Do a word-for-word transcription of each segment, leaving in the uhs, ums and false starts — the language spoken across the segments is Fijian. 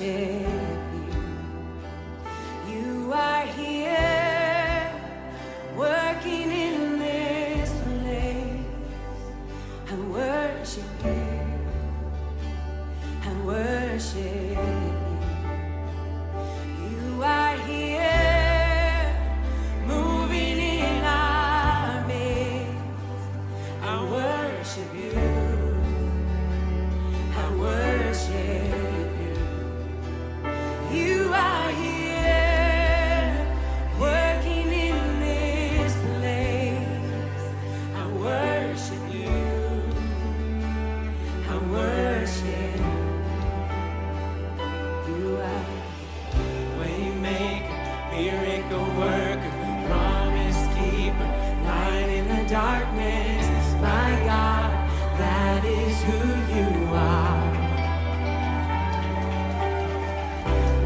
You are here, working in this place. I worship you. I worship you. You are here, moving in our midst. I worship you. I worship you. You are here, working in this place. I worship you. I worship you. You are Waymaker, miracle worker, promise keeper, light in the darkness. My God, that is who you are.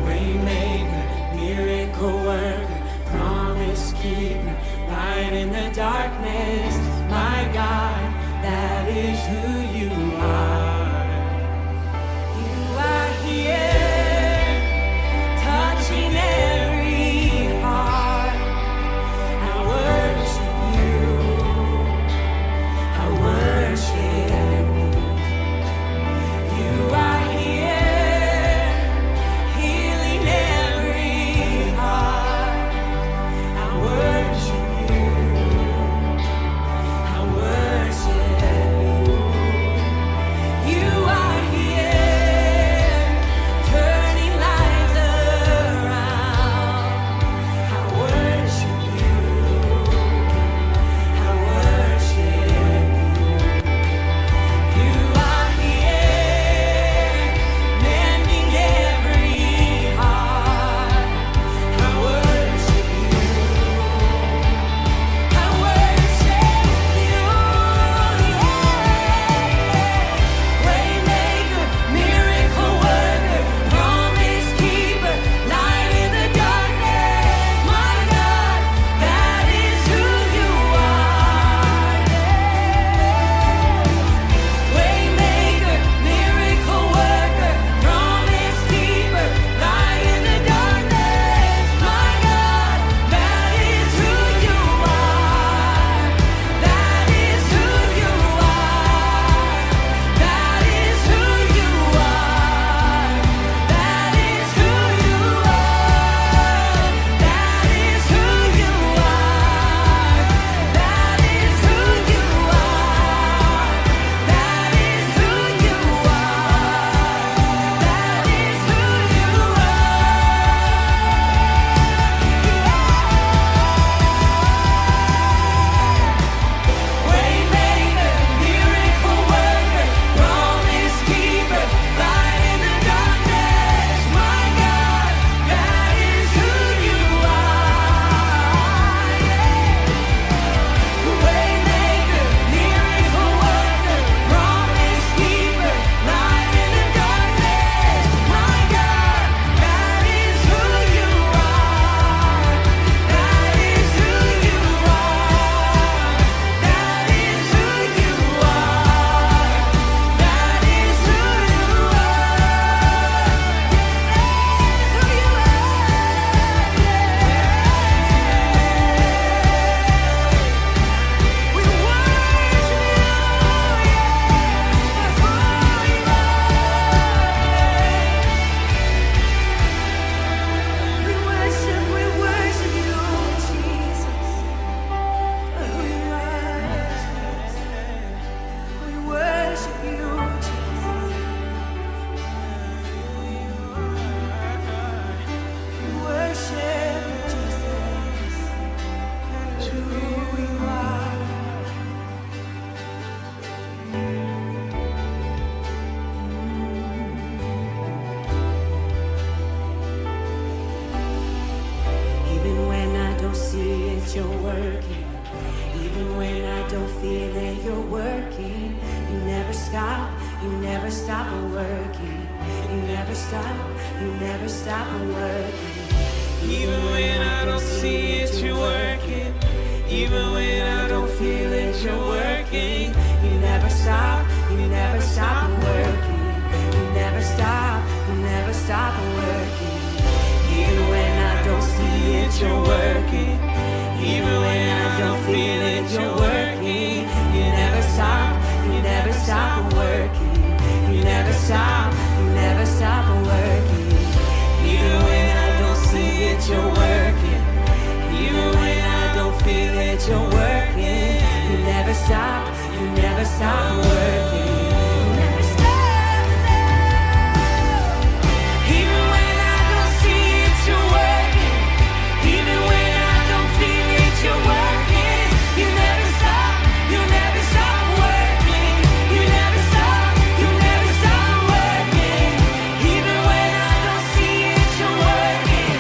Waymaker, miracle worker, promise keeper, light in the darkness. My God, that is who you are. You are here, touching every heart. I worship you. I worship you. You are here, healing every heart. I worship you. I worship you. You are here, turning lives around. I worship you. I worship you. You are here, mending every heart. I worship you. I worship you. Yeah. Waymaker, miracle worker, promise keeper, light in the darkness. My God, that is who you are. Yeah. Waymaker, miracle worker, promise keeper, light in the darkness. My God, that is who you are. That is who you are. That is who you are. That is who you are. That is who you are. That is who you are. That is who you are. That is who you are. Waymaker, miracle worker, promise keeper, light in the darkness. My God, that is who you are. Yeah. Waymaker, miracle worker, promise keeper, light in the darkness. My God, that is who you are. That is who you are. That is who you are. That is who you are. That is who you are. We worship you, yeah, for who you are. We worship, we worship you, Jesus, for who you are. We worship you, Jesus. We worship you, Jesus, for who you are. Even when I don't see it, you're working. Even when I don't feel it, you're working. You never stop, you never stop working. You never stop, you never stop working. Even when I don't see it, you're working. Even when I don't feel it, you're working. You never stop, you never stop working. You never stop, you never Stop working. Even when I don't see it, you're working. Even when I don't feel it, you're working. You never stop, you never stop working. You never stop, you never stop working. Even when I don't see it, you're working. Even when I don't feel it, you're working. You never stop, you never stop working. You never stop, no. Even when I don't see it, you're working. Even when I don't feel it, you're working. You never stop, you never stop working. You never stop, you never stop working. Even when I don't see it, you're working.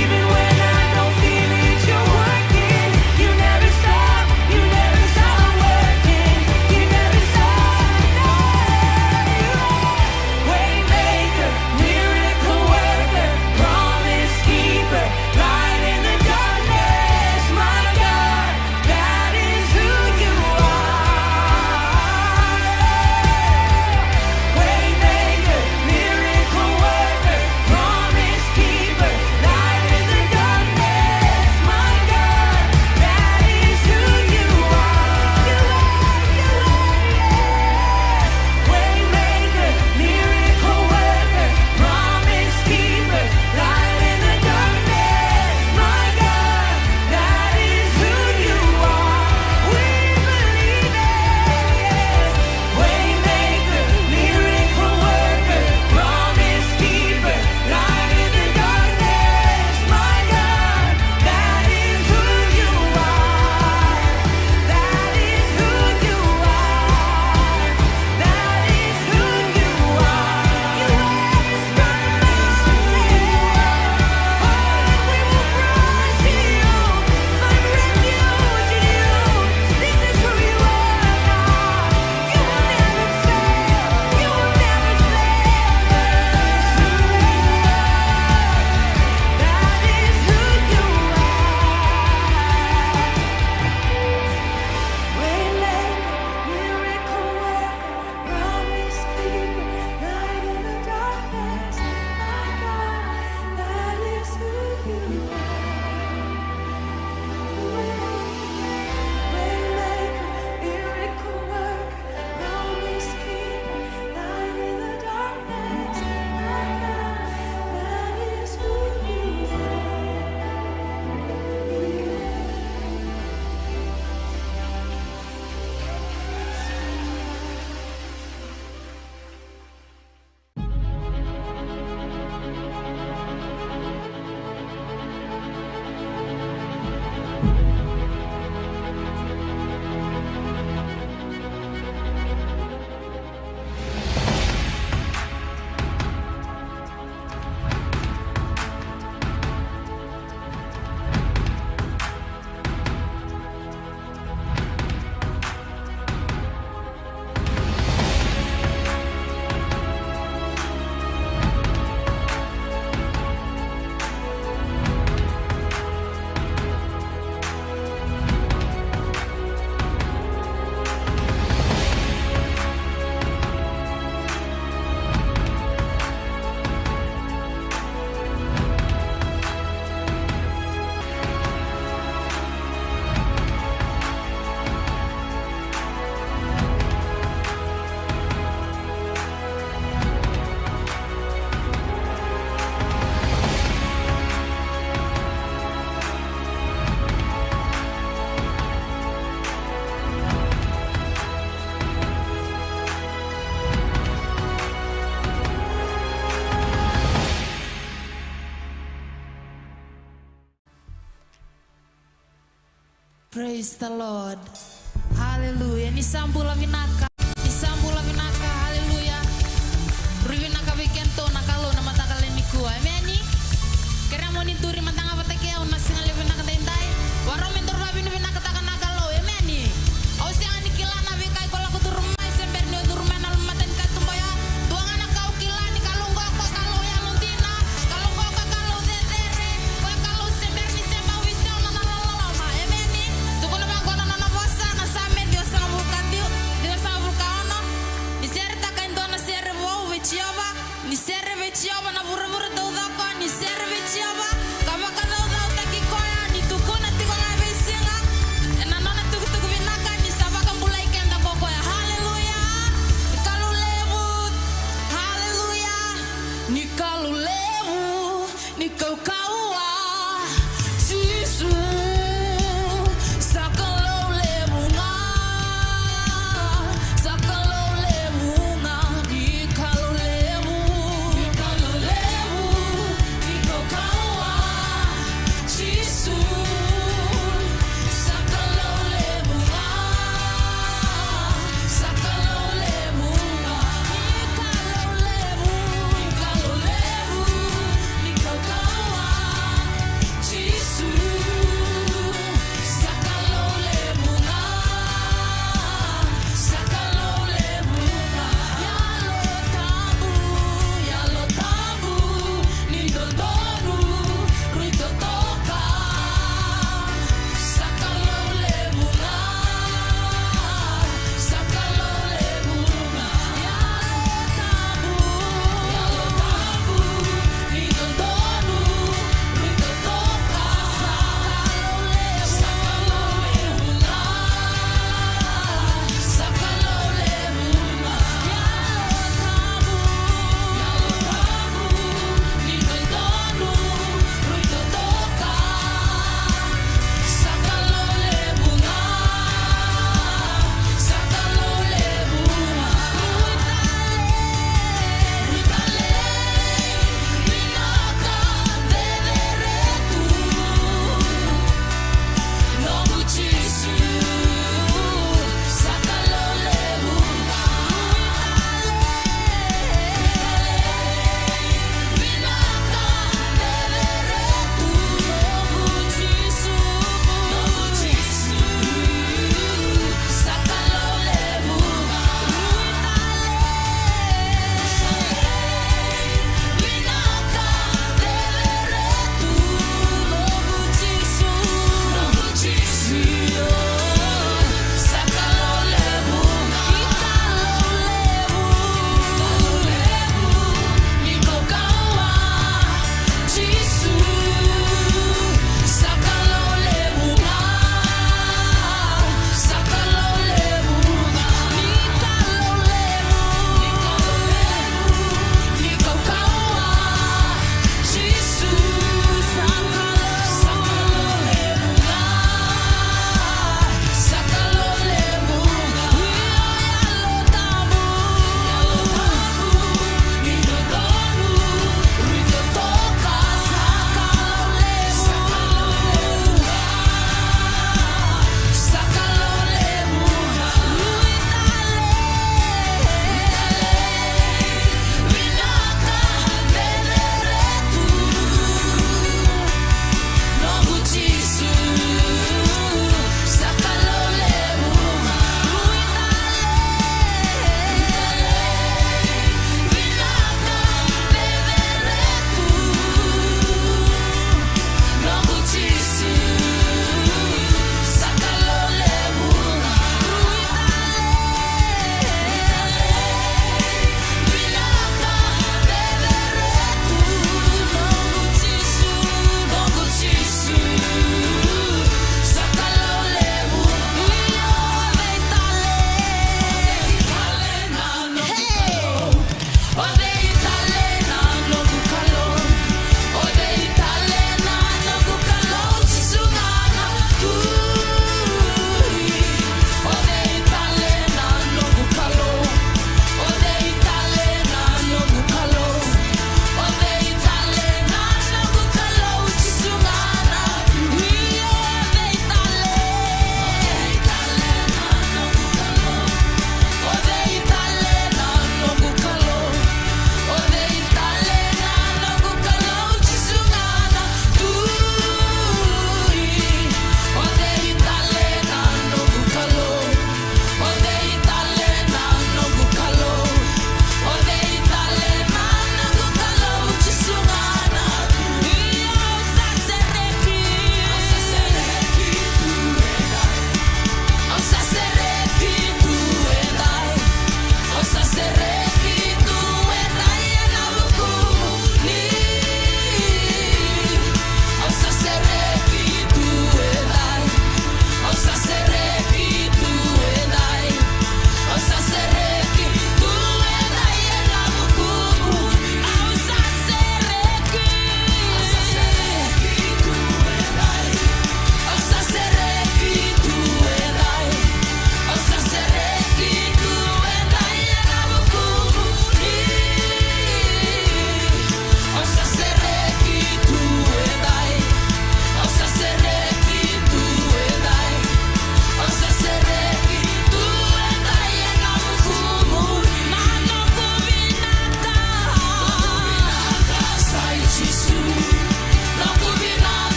Even when I don't feel it, you're working. You never stop, you never stop working. You never stop, no. Waymaker, miracle worker, promise keeper, light in the darkness, my God. That is who you are. Waymaker, miracle worker, promise keeper, light in the darkness, my God. That is who you are. You are, you are, yes. Waymaker, miracle worker, promise keeper, light in the darkness, my God. That is who you are. We believe it, yes. Waymaker, miracle worker, promise keeper, light in the darkness, my God. That is who you are. That is who you are. That is who you are. You are. Promise keeper, light in the darkness, my God, that is who you are. Waymaker, miracle worker, promise keeper, light in the darkness, my God, that is who you are. Praise the Lord. Hallelujah. Ni sa bula vinaka. Ni sa bula vinaka. Hallelujah. Rui vinaka vei kedatou na Kalou na mataka lailai nikua. Emeni. Kerea mo ni duri mada ga vata kei au na siga levu vinaka daidai. Vakarau me daru vakavinavinakataka na Kalou. Emeni. Au sega ni kila na veika iko lako curuma mai se bera ni o curuma na loma ni katuba ya. Dua ga na ka au kila ni Kalou qo ko Kalou yalodina, Kalou qo ko Kalou cecere, ko Kalou se bera ni se bau veisau na nona loloma. Emeni. Tukuna vaqo na nona vosa, na Same ciwasagavulu ka ciwa, ciwasagavulu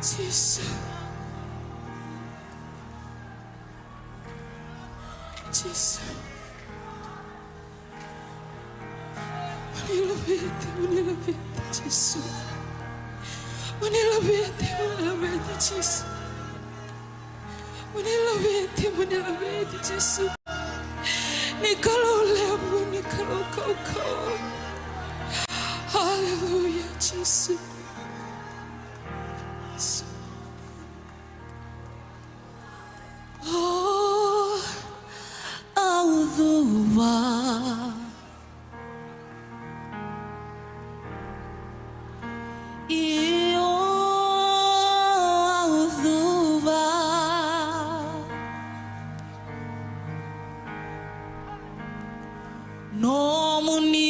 Jisu. Jisu. Moni laveti, moni laveti, Jisu. Moni laveti, moni laveti, Jisu. Moni laveti, moni laveti, Jisu. Ni Kalou levu, ni Kalou kaukauwa. Haleluya, Jisu. Jisu. O au cuva. Io, au cuva. Nomuni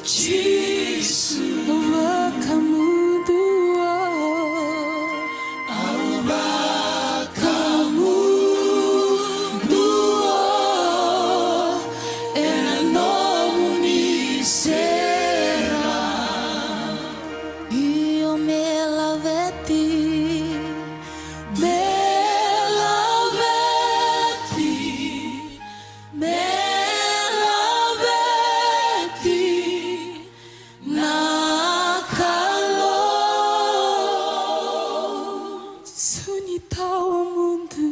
Jisu. Au vakamuduo. Au vakamuduo ena nomuni sera. Io me laveti, me laveti, me laveti na Kalou. Jisu ni tawa mudu.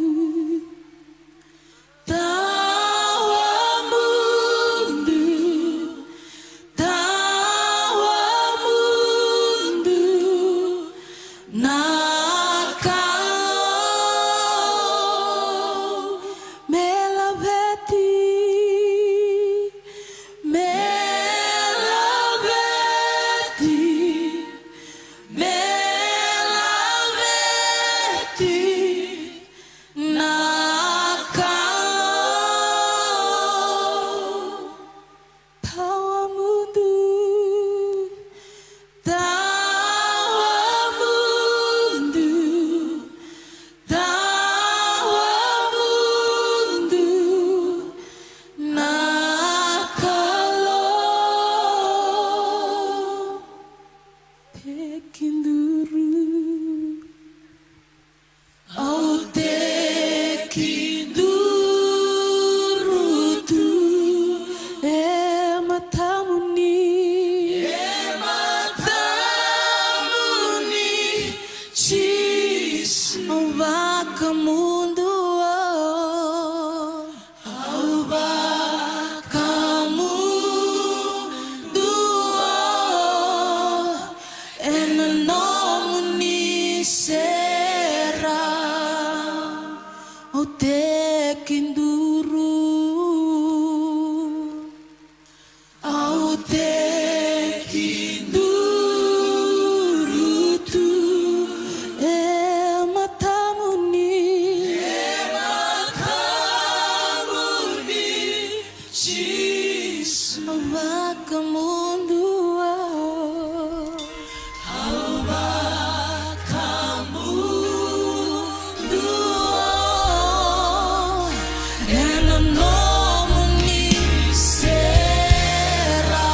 Tawa mudu, tawa mudu na Kalou. Me laveti, me laveti, me laveti na Kalou. Tawa mudu, tawa mudu, tawa mudu na Kalou. Tekiduru. Au tekiduru tu e matamuni. E matamuni, Jisu. Au vakamuduo. Au vakamuduo ena nomuni sera. Au tekiduru. Au tekiduru tu e matamuni. E matamuni, Jisu. Au vakamuduo. Au vakamuduo ena nomuni sera.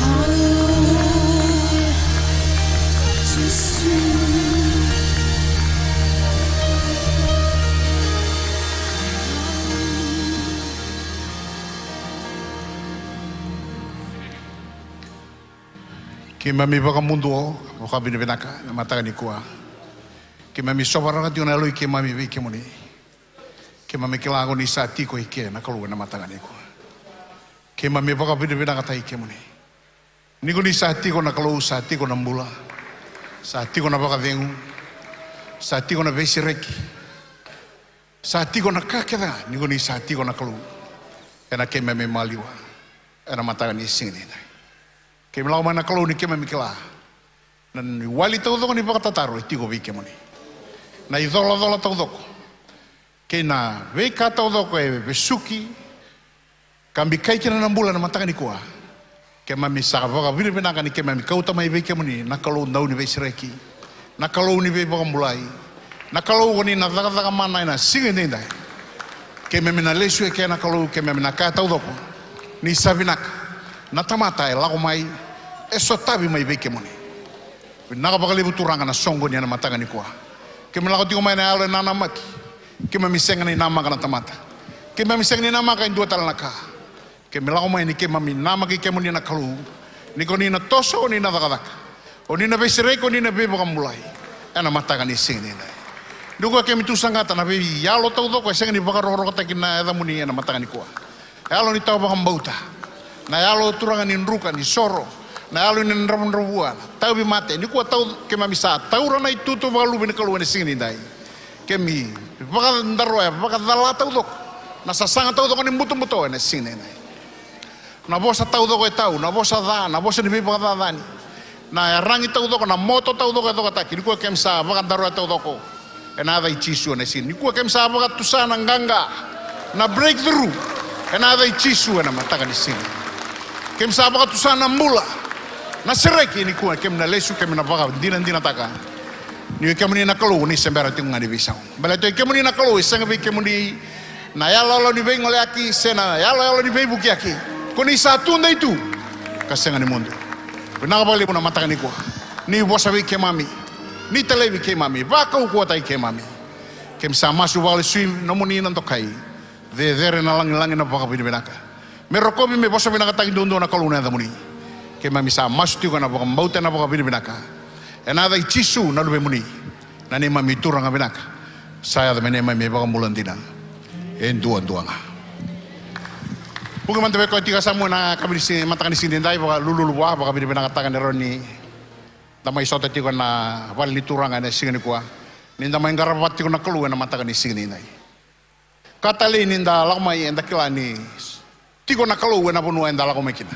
Aleluya. Jisu. Keimami vakamuduo, vakavinavinaka na mataka nikua. Keimami sovaraka tiko na yaloi keimami vei kemuni. Keimami kila ko ni sa tiko i ke na Kalou ena mataka nikua. Keimami vakavinavinakataki kemuni. Ni ko ni sa tiko na Kalou, sa tiko na bula, sa tiko na vakacegu, sa tiko na veisereki, sa tiko na ka kece ga, ni ko ni sa tiko na Kalou ena keimami maliwa ena mataka ni siga nidai. Keimami lako mai na Kalou ni keimami kila na iwali taucoko ni vakatataro e tiko vei kemuni. Na icolacola taucoko kei na veika taucoko e vesuki ka bikai kina na bula ena mataka nikua. Keimami sa vakavinavinaka ni keimami kauta mai vei kemuni na Kalou dau ni veisereki, na Kalou ni veivakabulai, na Kalou ko ni na cakacaka mana ena siga edaidai. Keimami na lesu eke na Kalou, keimami na kaya taucoko ni sa vinaka na tamata e lako mai, e sotavi mai vei kemuni. Vinaka vakalevu Turaga na soqoni ena mataka nikua. Keimami lako tiko mai na yalo e nanamaki. Keimami sega ni namaka na tamata. Keimami sega ni namaka e dua tale na ka. Keimami lako mai ni keimami namaki kemuni na Kalou. Ni ko ni na toso, o ni na cakacaka, o ni na veisereki, o ni na veivakabulai ena mataka ni siga nidai. Nikua keimami tu saqata na veiyalo taucoko e sega ni vakarokorokotaki na yacamuni ena mataka nikua. Yalo ni tawa vakabauta, na yalo Turaga ni druka, ni soro, na yalo ni dravudravua, na tauvimate. Nikua tau keimami sa taura na itutu vakaluve ni Kalou ena siga nidai. Keimami vakadaroya, vakacala taucoko na sasaga taucoko ni butobuto ena siga nidai. Na vosa taucoko e tau, na vosa ca, na vosa ni veivakacacani, na yaragi taucoko, na moto taucoko e cokataki. Nikua keimami sa vakadaroya taucoko ena yaca i Jisu ena siga. Nikua keimami sa vakatusa na qaqa, na breakthrough. Ena yaca i Jisu ena mataka ni siga. Keimami sa vakatusa na bula. Na sereki nikua keimami na lesu, keimami na vakadinadinataka ni o kemuni na Kalou ni se bera tiko ga ni veisau. Baleta o kemuni na Kalou, e sega vei kemuni na yaloyalo ni veigoleyaki se na yaloyalo ni veivukiyaki. Ko ni sa tudei tu ka sega ni mudu. Vinaka vakalevu na mataka nikua. Ni vosa vei keimami, ni talevi keimami, vakaukauwataki keimami. Keimami sa masu vakalesui nomuni na dokai. Cecere na lagilagi na vakavinavinaka. Me rokovi, me vosa vinakataki duadua na Kalou na yacamuni. Keimami sa masu tiko ena vakabauta, ena vakavinavinaka. Ena yaca i Jisu na Luvemuni, na neimami Turaga vinaka, sa yaco me neimami iVakabula dina e duadua ga. Vuki mada vei koya tiko e yasamu ena yakavi ni siga, mataka ni siga edaidai, vakalululu vua, vakavinavinakataka ni rawa ni da mai sota tiko ena vale ni Turaga ena siga nikua. Ni da mai qarava vata tiko na Kalou ena mataka ni siga edaidai. Ka talei ni da lako mai, eda kila ni tiko na Kalou ena vanua eda lako mai kina.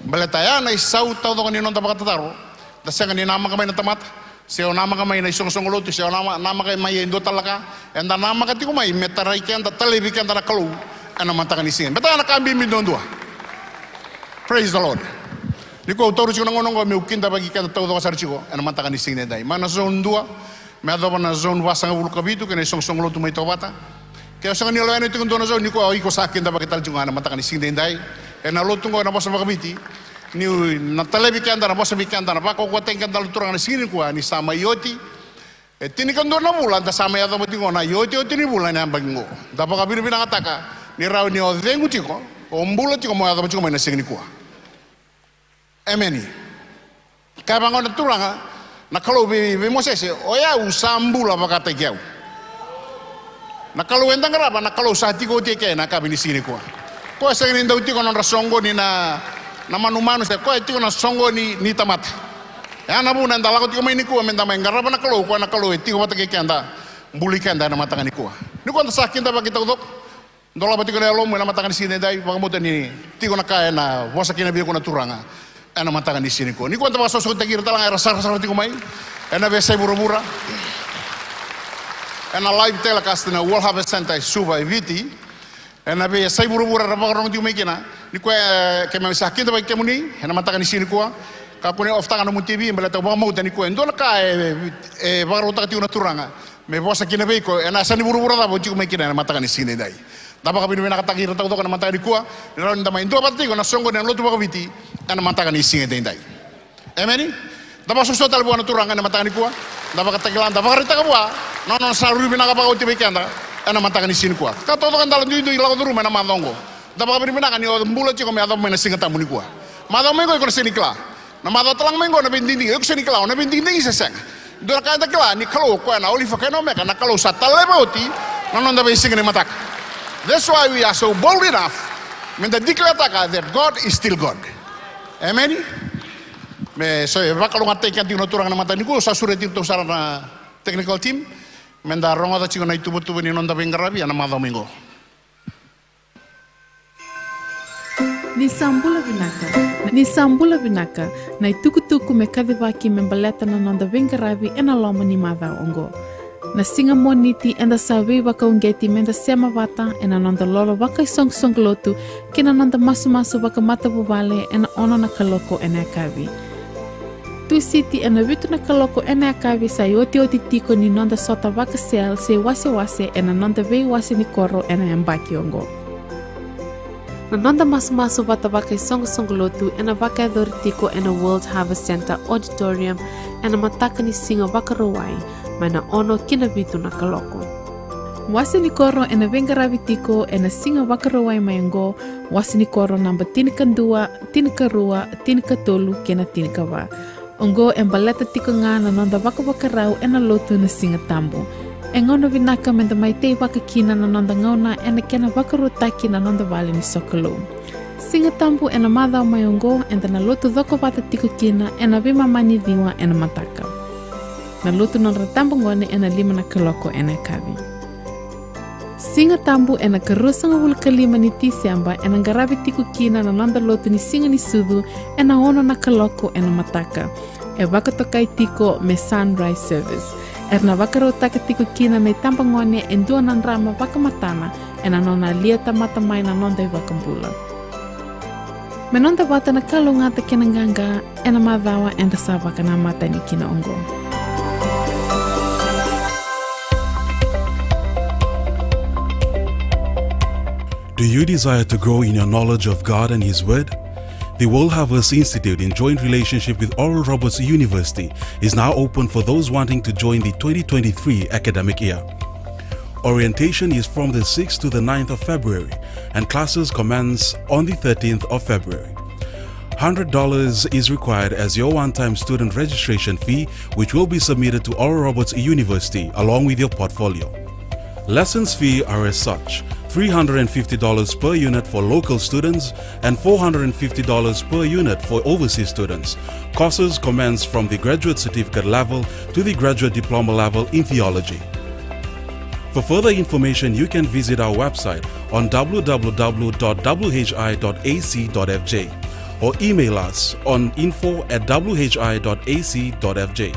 Baleta ya na isau taucoko ni noda vakatataro. Da sega ni namaka mai na tamata, se o namaka mai na isoqosoqo lotu, se o nama-, namaka mai e dua tale na ka. Eda namaka tiko mai me tarai keda, talevi keda na Kalou ena mataka ni siga. Baleta ya na ka bibi duadua. Praise the Lord. Nikua au taura tiko na gauna oqo meu kidavaki keda taucoko sara tiko ena mataka ni siga edaidai. Mai na zone dua, me yacova na zone vasagavulu ka vitu kei na isoqosoqo lotu mai Tovata. Ke o sega ni yaloyalo tiko e dua na zone, nikua o iko sa kidavaki tale tiko ga ena mataka ni siga edaidai. Ena lotu oqo ena vosa vakaViti, ni na talevi keda, na vosa vei keda, na vakaukauwataki keda na Turaga na siga nikua ni sa mai oti e tinikadua na vula, da sa mai yacova tiko na iotioti ni vula ena yabaki oqo. Da vakavinavinakataka ni rawa ni o cegu tiko, o bula tiko mo yacova tiko mai na siga nikua. Emeni. Kaya vaqo na Turaga na Kalou vei, vei Mosese, o yau sa bula vakataki au. Na Kalou eda qarava, na Kalou sa tiko oti eke ena yakavi ni siga nikua. Koya sega ni dau tiko na nodra soqoni na, na manumanu, se koya e tiko na soqoni ni tamata. E ya na vuna eda lako tiko mai nikua meda mai qarava na Kalou, koya na Kalou e tiko vata kei keda, buli keda ena mataka nikua. Nikua da sa kidavaki taucoko. Dolava tiko na yalomu ena mataka ni siga edaidai, vakabauta ni tiko na ka ena vosa kina vei iko na Turaga ena mataka ni siga nikua. Nikua da vakasosomitaki ira tale ga era sarasara tiko mai ena veiyasai vuravura. Ena live telecast na World Harvest Centre e Suva e Viti. Ena veiyasai vuravura era vakarorogo tiko mai kina. Nikua, e, keimami sa kidavaki kemuni ena mataka ni siga nikua. Kakua ni off-taka nomu T V, baleta au vakabauta nikua e dua na ka e, e vakarautaka tiko na Turaga me vosa kina vei iko ena yasa ni vuravura cava o tiko mai kina ena mataka ni siga edaidai. Da vakavinavinakataki ira taucoko ena mataka nikua, ni rawa ni da mai duavata tiko na soqoni ena lotu vakaViti ena mataka ni siga edaidai. Emeni. Da vakasoso tale vua na Turaga ena mataka nikua. Da vakatakila, da vakaraitaka vua na nona sa rui vinaka vakaoti vei keda ena mataka ni siga nikua. Ka taucoko e dala duidui lako curuma ena macawa oqo. Da vakavinavinaka ni o bula tiko me yacova mai na Siga Tabu nikua. Macawa mai oqo iko na sega ni kila. Na macawa tale ga mai oqo na veidigidigi, o iko sega ni kila o na veidigidigi se sega. Dua na ka eda kila ni Kalou o koya na Olifa kei na Omeka, na Kalou sa taleva oti na noda veisiga ni mataka. That's why we are so bold enough meda declare-taka that God is still God. Emeni. Me sa vakalougatataki keda tiko na Turaga na mataka nikua, sa sureti iratou sara na technical team meda rogoca tiko na ituvatuva ni noda veiqaravi ena macawa mai oqo. Ni sa bula vinaka. Ni sa bula vinaka. Na itukutuku me kacivaki me baleta na noda veiqaravi ena loma ni macawa oqo. Na siga Moniti eda sa veivakauqeti meda sema vata ena noda lolo vakaisoqosoqo lotu kei na noda masumasu vakamatavuvale ena ono na kaloko ena yakavi. Tusiti ena vitu na kaloko ena yakavi sa iotioti tiko ni noda sota vaka-cell se wasewase ena noda veiwase ni koro ena yabaki oqo. Na noda masumasu vata vakaisoqosoqo lotu ena vakayacori tiko ena World Harvest Centre Auditorium ena mataka ni siga Vakarauwai, mai na ono ki na vitu na kaloko. Wase ni koro ena veiqaravi tiko ena siga Vakarauwai mai oqo, wase ni koro naba tinikadua, tinikarua, tinikatolu kei na tinikava. Oqo e baleta tiko ga na noda vakavakarau ena lotu na Siga Tabu. E gauna vinaka meda mai teivaka kina na noda gauna ena kena vakarautaki na noda vale ni sokalou. Siga Tabu ena macawa mai oqo eda na lotu cokovata tiko kina ena veimama ni ciwa ena mataka. Na lotu nodra tabagone ena lima na kaloko ena yakavi. Siga Tabu ena karuasagavulu ka lima ni Tiseba ena qaravi tiko kina na noda lotu ni Siga ni Sucu ena ono na kaloko ena mataka. E vakatokai tiko me Sunrise Service. Era na vakarautaka tiko kina na itabagone e dua na drama vakamatana ena nona a liatamata mai na noda iVakabula. Me noda vata na kalougata kei na qaqa ena macawa eda sa vakanamata yani kina oqo. Do you desire to grow in your knowledge of God and His Word? The World Harvest Institute, in joint relationship with Oral Roberts University, is now open for those wanting to join the twenty twenty-three academic year. Orientation is from the sixth to the ninth of February, and classes commence on the thirteenth of February. Hundred dollars is required as your one-time student registration fee, which will be submitted to Oral Roberts University along with your portfolio. Lessons fee are as such: three hundred and fifty dollars per unit for local students and four hundred and fifty dollars per unit for overseas students. Courses commence from the graduate certificate level to the graduate diploma level in theology. For further information, you can visit our website on w w w dot w h i dot a c dot f j or email us on info at w h i dot a c dot f j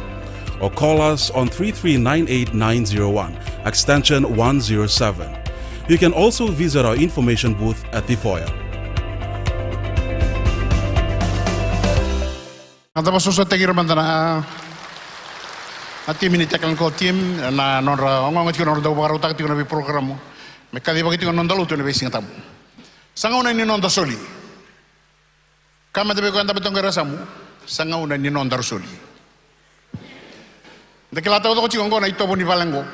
or call us on three three nine eight nine zero one, extension one zero seven. You can also visit our information booth at the foyer. Na cava soso teki ira mada na, na timi ni technical team, na nodra ogaoga tiko na nodra dau vakarautaka tiko na veiporogramu. Me kacivaki tiko na noda lotu ena veisiga tabu. Sa gauna ni noda soli. Ka meda vei koya dabe toka ira samu, sa gauna ni noda soli. Da kila taucoko tiko oqo na itovo ni vale oqo.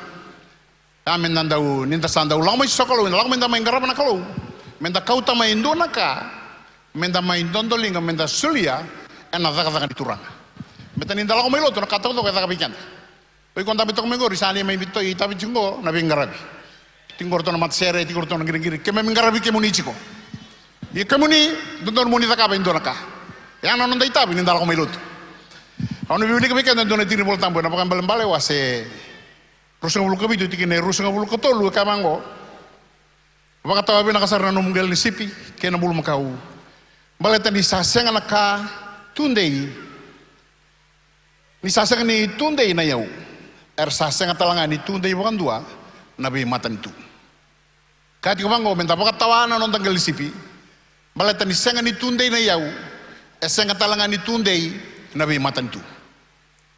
Ia meda dau, ni da sa dau lako mai sokalou, da lako mai da mai qarava na Kalou. Meda kauta mai dua na ka, meda mai dodoliga, meda solia, ena cakacaka ni Turaga. Meda ni da lako mai lotu na ka taucoko e caka vei keda. O iko dabe toka mai qori, sa ni mai vito, itavi tiko qo na veiqaravi. Tiko qo ratou na matasere, tiko ratou na qiriqiri, keimami qaravi kemuni tiko. Ia kemuni, dodonu mo ni cakava e dua na ka. Ia na noda itavi ni da lako mai lotu. Au na veiwilika vei keda e dua na tiki ni Vola Tabu, ena Vakaibalebale wase ruasagavulu ka vitu, tikina e ruasagavulu ka tolu, e kaya vaqo. Vakatawa vinaka sara na nomu qele ni sipi kei na bulumakau. Baleta ni sa sega na ka tudei, ni sa sega ni tudei na iyau, era sa sega tale ga ni tudei vakadua na veimatanitu. Kaya tiko vaqo, meda vakatawa na noda qele ni sipi, baleta ni sega ni tudei na iyau, e sega tale ga ni tudei na veimatanitu.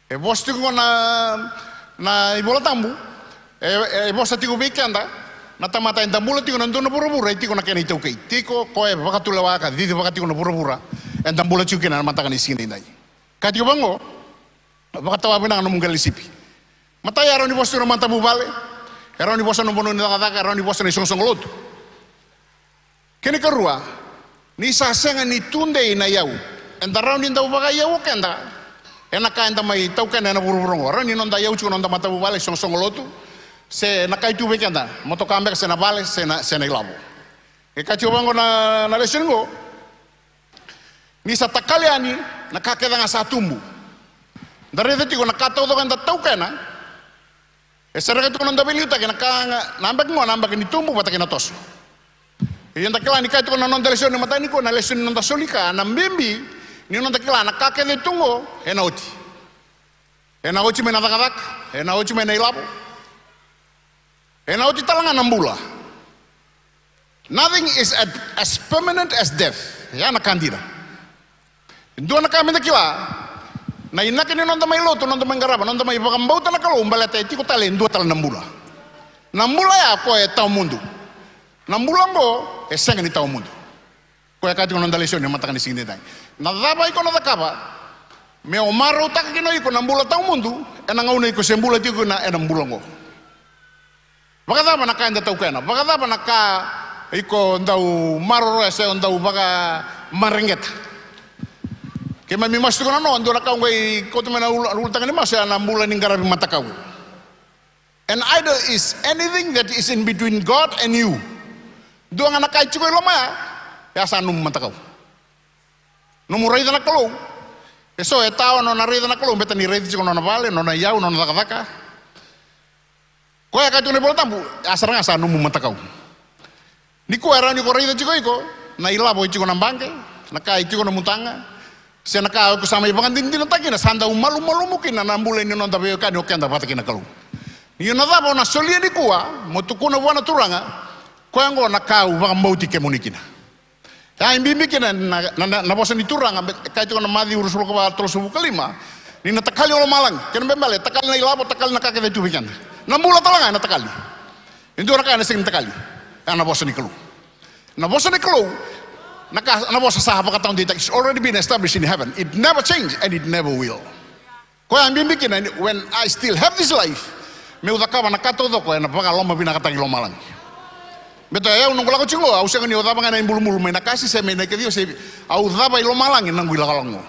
E vosa tiko qo na, na iVola Tabu, e, e vosa tiko vei keda na tamata eda bula tiko na dua na vuravura e tiko na kena itaukei. Tiko koya e vakatulewa ka cicivaka tiko na vuravura eda bula tiko kina na mataka ni siga nidai. Ka tiko vaqo, vakatawa vinaka nomu qele ni sipi. Matai, e rawa ni vosa tiko na matavuvale, e rawa ni vosa na vanua ni cakacaka, e rawa ni vosa na isoqosoqo lotu. Kena ikarua, ni sa sega ni tudei na iyau, eda rawa ni dau vakaiyau o keda ena ka eda mai taukena ena vuravura oqo. Rawa ni noda iyau tiko na noda matavuvale, isoqosoqo lotu, se na ka e tu vei keda, motoka beka se na vale, se na, se na ilavo. E kaya tiko vaqo na, na lesoni qo, ni sa takali yani na ka kece ga sa tubu. Da raica tiko na ka taucoko eda taukena, e sereka tiko na noda veiliutaki na ka ga, na yabaki qo na yabaki ni tubu vata kei na toso. Ia da kila ni kaya tiko na noda lesoni mataka nikua, na lesoni ni noda soli ka, na bibi ni noda kila na ka kece e tu qo ena oti. Ena oti mai na cakacaka, ena oti mai na ilavo, ena oti tale ga na bula. Nothing is at, as permanent as death. Ya na ka dina. Dua na ka meda kila, na inaki ni noda mai lotu, noda mai qarava, noda mai vakabauta na Kalou, baleta e tiko tale e dua tale na bula. Na bula ya koya e tawa mudu. Na bula oqo e sega ni tawa mudu. Koya e kaya tiko na noda lesoni ena mataka ni siga nidai. Na cava iko na cakava me o marautaka kina o iko na bula tawa mudu ena gauna iko se bula tiko kina ena bula oqo? Vakacava na ka eda taukena? Vakacava na ka iko dau maroroya se o dau vakamareqeta? Keimami masu tiko na noa, dua na ka oqo e kauta mai na ul-, ulutaga ni masu, ya na bula ni qaravi matakau. An idol is anything that is in between God and you. Dua ga na ka e tiko i loma ya, ya sa nomu matakau. Nomu raica na Kalou. E so e tawa nona raica na Kalou, beta ni raica tiko nona vale, nona iyau, nona cakacaka. Koya e kaya tiko na iVola Tabu, ya sara ga sa nomu matakau. Nikua e rawa ni ko raica tiko iko na ilavo e tiko na baqe, na ka e tiko na mutaga, se na ka o iko sa mai vakadinadinataka kina sa dau malumalumu kina na bula ni noda veiwekani o keda vata kei na Kalou. Ia na cava o na solia nikua mo tukuna vua na Turaga, Koya oqo na ka au vakabauti kemuni kina. Ia e bibi kina na, na, na, na vosa ni Turaga, me kaya tiko na Maciu ruasagavulu ka va, tolusagavulu ka lima, ni na takali o lomalagi. Kena ibalebale, takali na ilavo, takali na ka kece tu vei keda. Na bula tale ga ena takali. E dua na ka ena sega ni takali. Ia na vosa ni Kalou. Na vosa ni Kalou, na ka, na vosa sa vakataudeitaki, it's already been established in heaven. It never change and it never will. Koya e bibi kina ni, when I still have this life, meu cakava na ka taucoko ena vakalomavinakataki lomalagi. Baleta o yau noqu lako tiko qo, au sega ni o cava ga na ibulubulu mai Nakasi se mai Nakaciwa se, au cava i lomalagi na noqu ilakolako.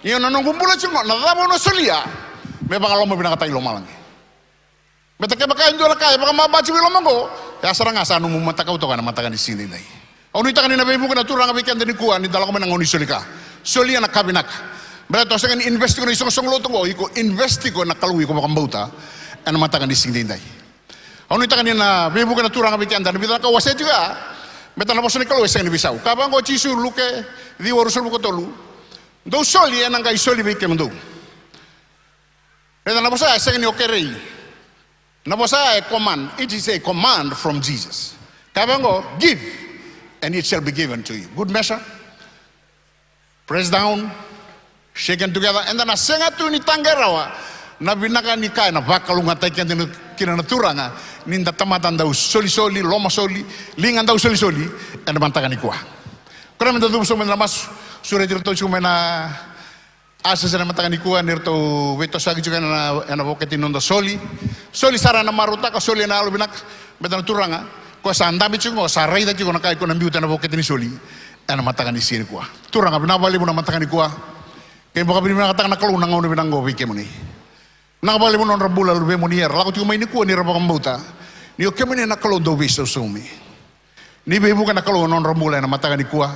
Ia na noqu bula tiko qo, na cava au na solia me vakalomavinakataki lomalagi. Baleta kevaka e dua na ka e vakamabati vei loma oqo, ya sara ga sa nomu matakau toka ena mataka ni siga edaidai. Au nuitaka ni na veivuke na Turaga vei keda nikua ni da lako mai na gauna ni soli ka. Solia na ka vinaka. Baleta o sega ni invest tiko na isoqosoqo lotu oqo, iko invest tiko na Kalou iko vakabauta ena mataka ni siga edaidai. Au nuitaka ni na veivuke na Turaga vei keda na vica na ka au wasea tiko ya. Baleta na vosa ni Kalou e sega ni veisau. Kaya vaqo o Jisu, Luke ciwa, ruasagavulu ka tolu: Dou soli ena qai soli vei kemudou. Raica, na vosa ya e sega ni o kerei. Na vosa ya e command. It is a command from Jesus. Kaya vaqo, give, and it shall be given to you. Good measure, pressed down, shaken together. Eda na sega tu ni taqe rawa na vinaka ni ka ena vakalougatataki keda kina na Turaga, ni da tamata dau solisoli, lomasoli, liga dau solisoli ena mataka nikua. Kerea meda cuva sobu meda na masu. Sureti iratou tiko mai na ushers ena mataka nikua, ni ratou veitosoyaki tiko ena, ena voketi ni noda soli. Soli sara ena marautaka, soli ena yalo vinaka. Baleta na Turaga, koya sa dabe tiko qo, sa raica tiko na ka iko na biuta ena voketi ni soli ena mataka ni siga nikua. Turaga, vinaka vakalevu na mataka nikua. Keimami vakavinavinakataka na Kalou na gauna vinaka oqo vei kemuni. Vinaka vakalevu na nodra bula luvemuni era lako tiko mai nikua ni ra vakabauta ni o kemuni na Kalou dau veisausaumi. Ni veivuke na Kalou na nodra bula ena mataka nikua.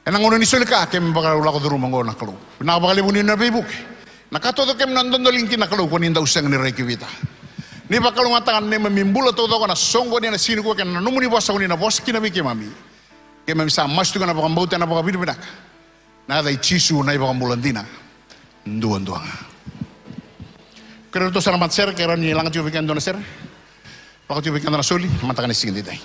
Ena gauna ni soli ka keimami vakalako curuma oqo na Kalou. Vinaka vakalevu ni na veivuke. Na ka taucoko keimami na dodoliga kina na Kalou, ko ni dau sega ni rai ki vita. Ni vakalougatataka na neimami bula taucoko ena soqoni ena siga nikua kei na nomuni vosa ko ni na vosa kina vei keimami. Keimami sa masu tiko ena vakabauta, ena vakavinavinaka. Na yaca i Jisu na iVakabula dina duadua ga. Kerea ratou sa na matasere, kerea ni laga tiko vei keda dua na sere. Lako tiko vei keda na soli, mataka ni siga edaidai.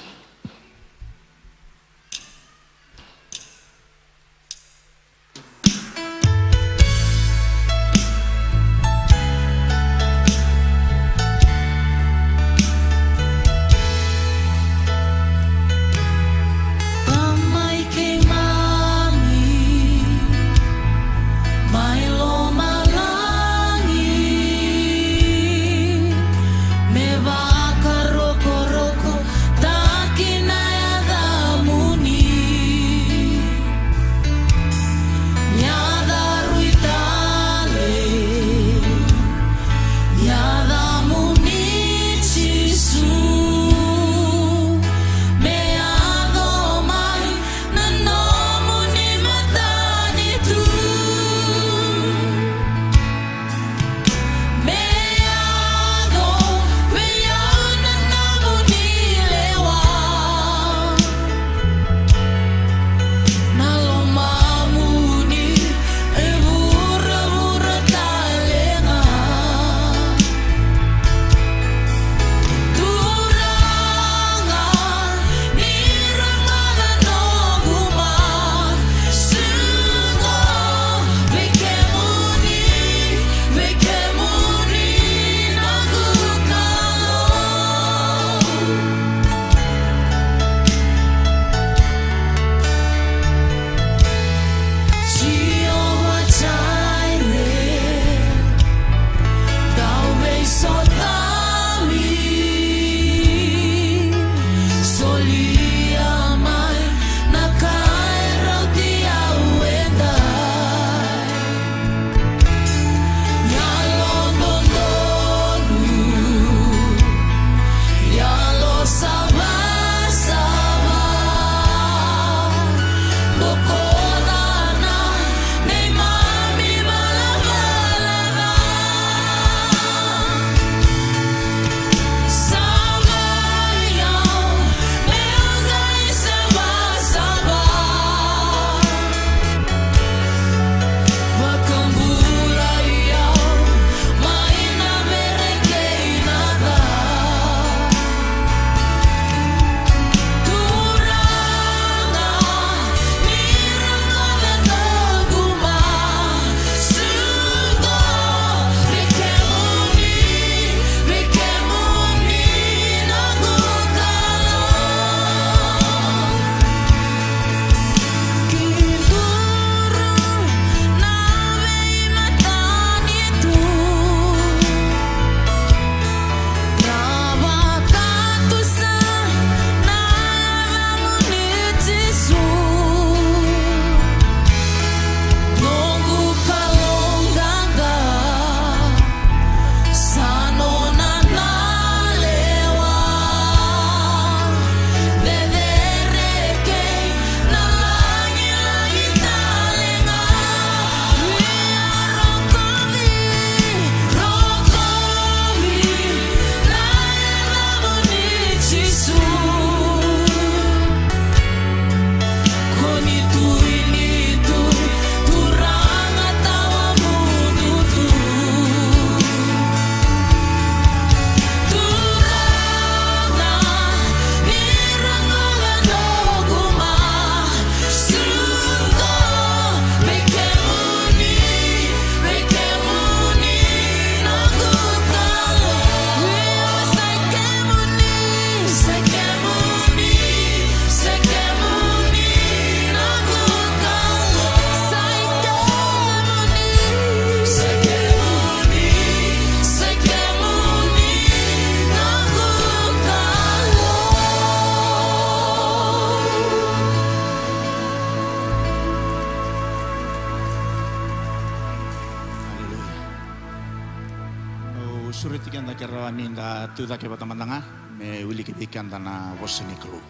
Sureti keda ke rawa ni da tu cake vata mada ga me wiliki vei keda na vosa ni Kalou.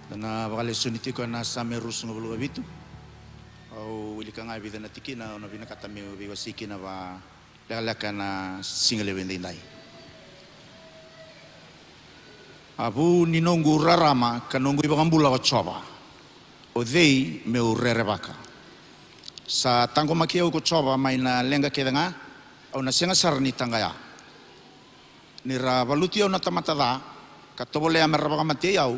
Da na vakalesoni tiko ena Same ruasagavulu ka vitu. Au wilika ga e vica na tikina au na vinakata meu veiwasei kina valekaleka ena siga levu edaidai. A vu ni noqu rarama ka noqu iVakabula ko Jiova, o cei meu rerevaka? Sa taqomaki au ko Jiova mai na leqa kece ga, au na sega sara ni taqaya. Ni ra valuti au na tamata ca ka tovolea me ra vakamatei au,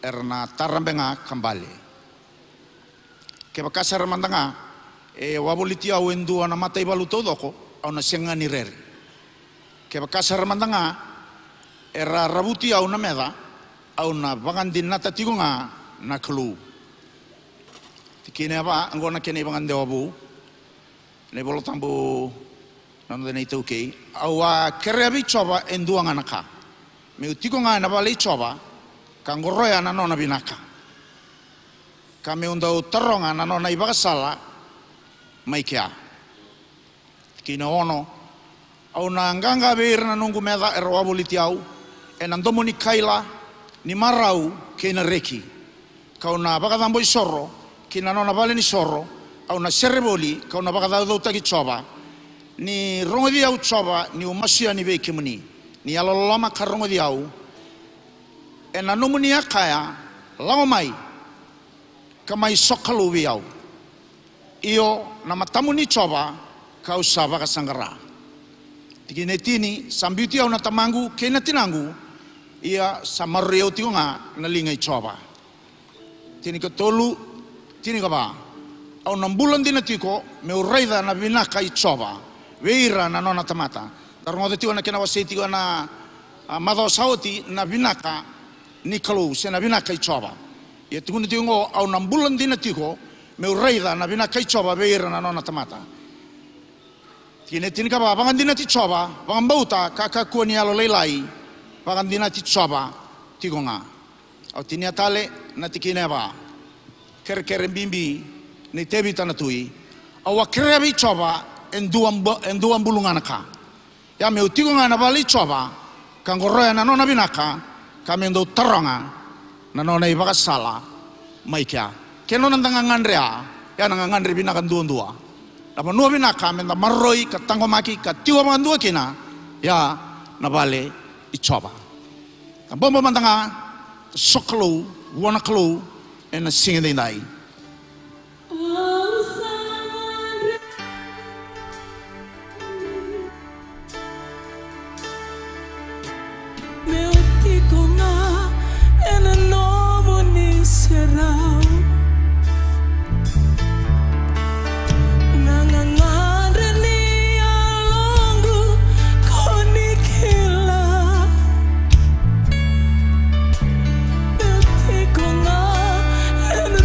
era na tarabe ga ka bale. Kevaka sara mada ga e wavoliti au e dua na mataivalu taucoko, au na sega ga ni rere. Kevaka sara mada ga era ravuti au na meca, au na vakadinata tiko ga na Kalou. Tikina e va, oqo na kena ivakadewa vou. Na iVola Tabu, na noda na iTaukei: Au a kerea vei Jiova e dua ga na ka, meu tiko ga ena vale i Jiova ka qoroya na nona vinaka, ka meu dau taroga na nona ivakasala mai kea. Tikina ono: Au na qaqa vei ira na noqu meca era wavoliti au, ena domo ni kaila, ni marau kei na reki. Ka'u na vakacabo isoro ki na nona valenisoro, au na sere voli, ka'u na vakacaucautaki Jiova. Ni rogoci au Jiova, ni'u masu yani vei kemuni. Ni yalololoma ka rogoci au. Ena nomuni a kaya, lako mai ka mai sokalou vei au. Io, na matamuni Jiova, ka'u sa vakasaqara. Tikina e tini: Sa biuti au na tamaqu kei na tinaqu, ia sa maroroi au tiko ga na liga i Jiova. Tinikatolu, tinikava: Au na bula dina tiko meu raica na vinaka i Jiova vei ira na nona tamata. Da rogoca tiko na kena wasei tiko na, a, macawa sa oti, na vinaka ni Kalou se na vinaka i Jiova. Ia tukuna tiko oqo: Au na bula dina tiko meu raica na vinaka i Jiova vei ira na nona tamata. Tikina e tinikava: Vakadinati Jiova, vakabauta ka kakua ni yalolailai, vakadinati Jiova tiko ga. Au tinia tale na tikina e va. Kerekere bibi nei Tevita na tui: Au a kerea vei Jiova e dua bu-, e dua bulu ga na ka, ia meu tiko ga ena vale i Jiova ka qoroya na nona vinaka, ka meu dau taroga na nona ivakasala mai kea. Ke nona da gagadre ya, ya na gagadre vinaka duadua. Na vanua vinaka me da maroroi ka taqomaki ka tiko vakadua kina, ya na vale i Jiova. Da bobo mada ga, da sokalou vua na Kalou ena siga edaidai. Meu tiko ga ena nomuni serau. Na gagadre ni yaloqu ko ni kila. Meu tiko ga ena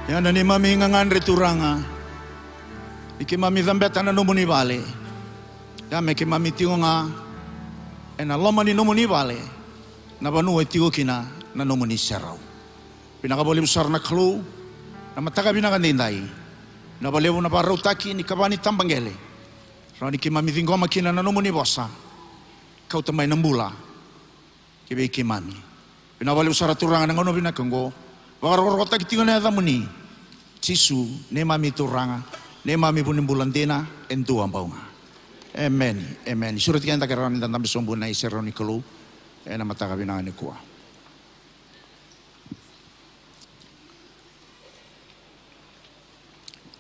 Ia na neimami gagadre Turaga, ni keimami cabeta na nomuni vale. Ia me keimami tiko ga ena loma ni nomuni vale, na vanua e tiko kina na nomuni serau. Vinaka vakalevu sara na Kalou, na mataka vinaka daidai. Vinaka vakalevu na vakarautaki ni kava ni tabaqele. Rawa ni keimami ciqoma kina na nomuni vosa. Kauta mai na bula ki vei keimami. Vinaka vakalevu sara Turaga na gauna vinaka oqo. Vakarokorokotaki tiko na yacamuni. Jisu, neimami Turaga, neimami vunibula dina, e dua bau ga. Emeni, emeni. Sureti keda ke rawa ni da dabe sobu ena iserau ni Kalou ena mataka vinaka nikua.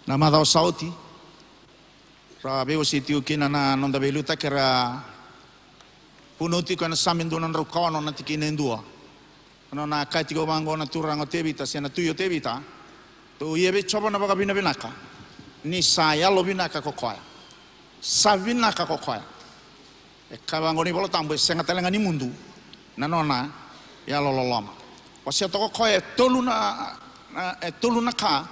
Na macawa sa oti, ra veiwasei tiko kina na noda veiliutaki, ra vunau tiko ena Same dua na drau ka ono na tikina e dua. Na nona kaya tiko vaqo na turaga o Tevita, se na tui o Tevita: Dou ia vei Jiova na vakavinavinaka, ni sa yalovinaka ko koya. Sa vinaka ko koya. E kaya vaqo na iVola Tabu, e sega tale ga ni mudu na nona yalololoma. Wasea toka o koya e tolu na, na, e tolu na ka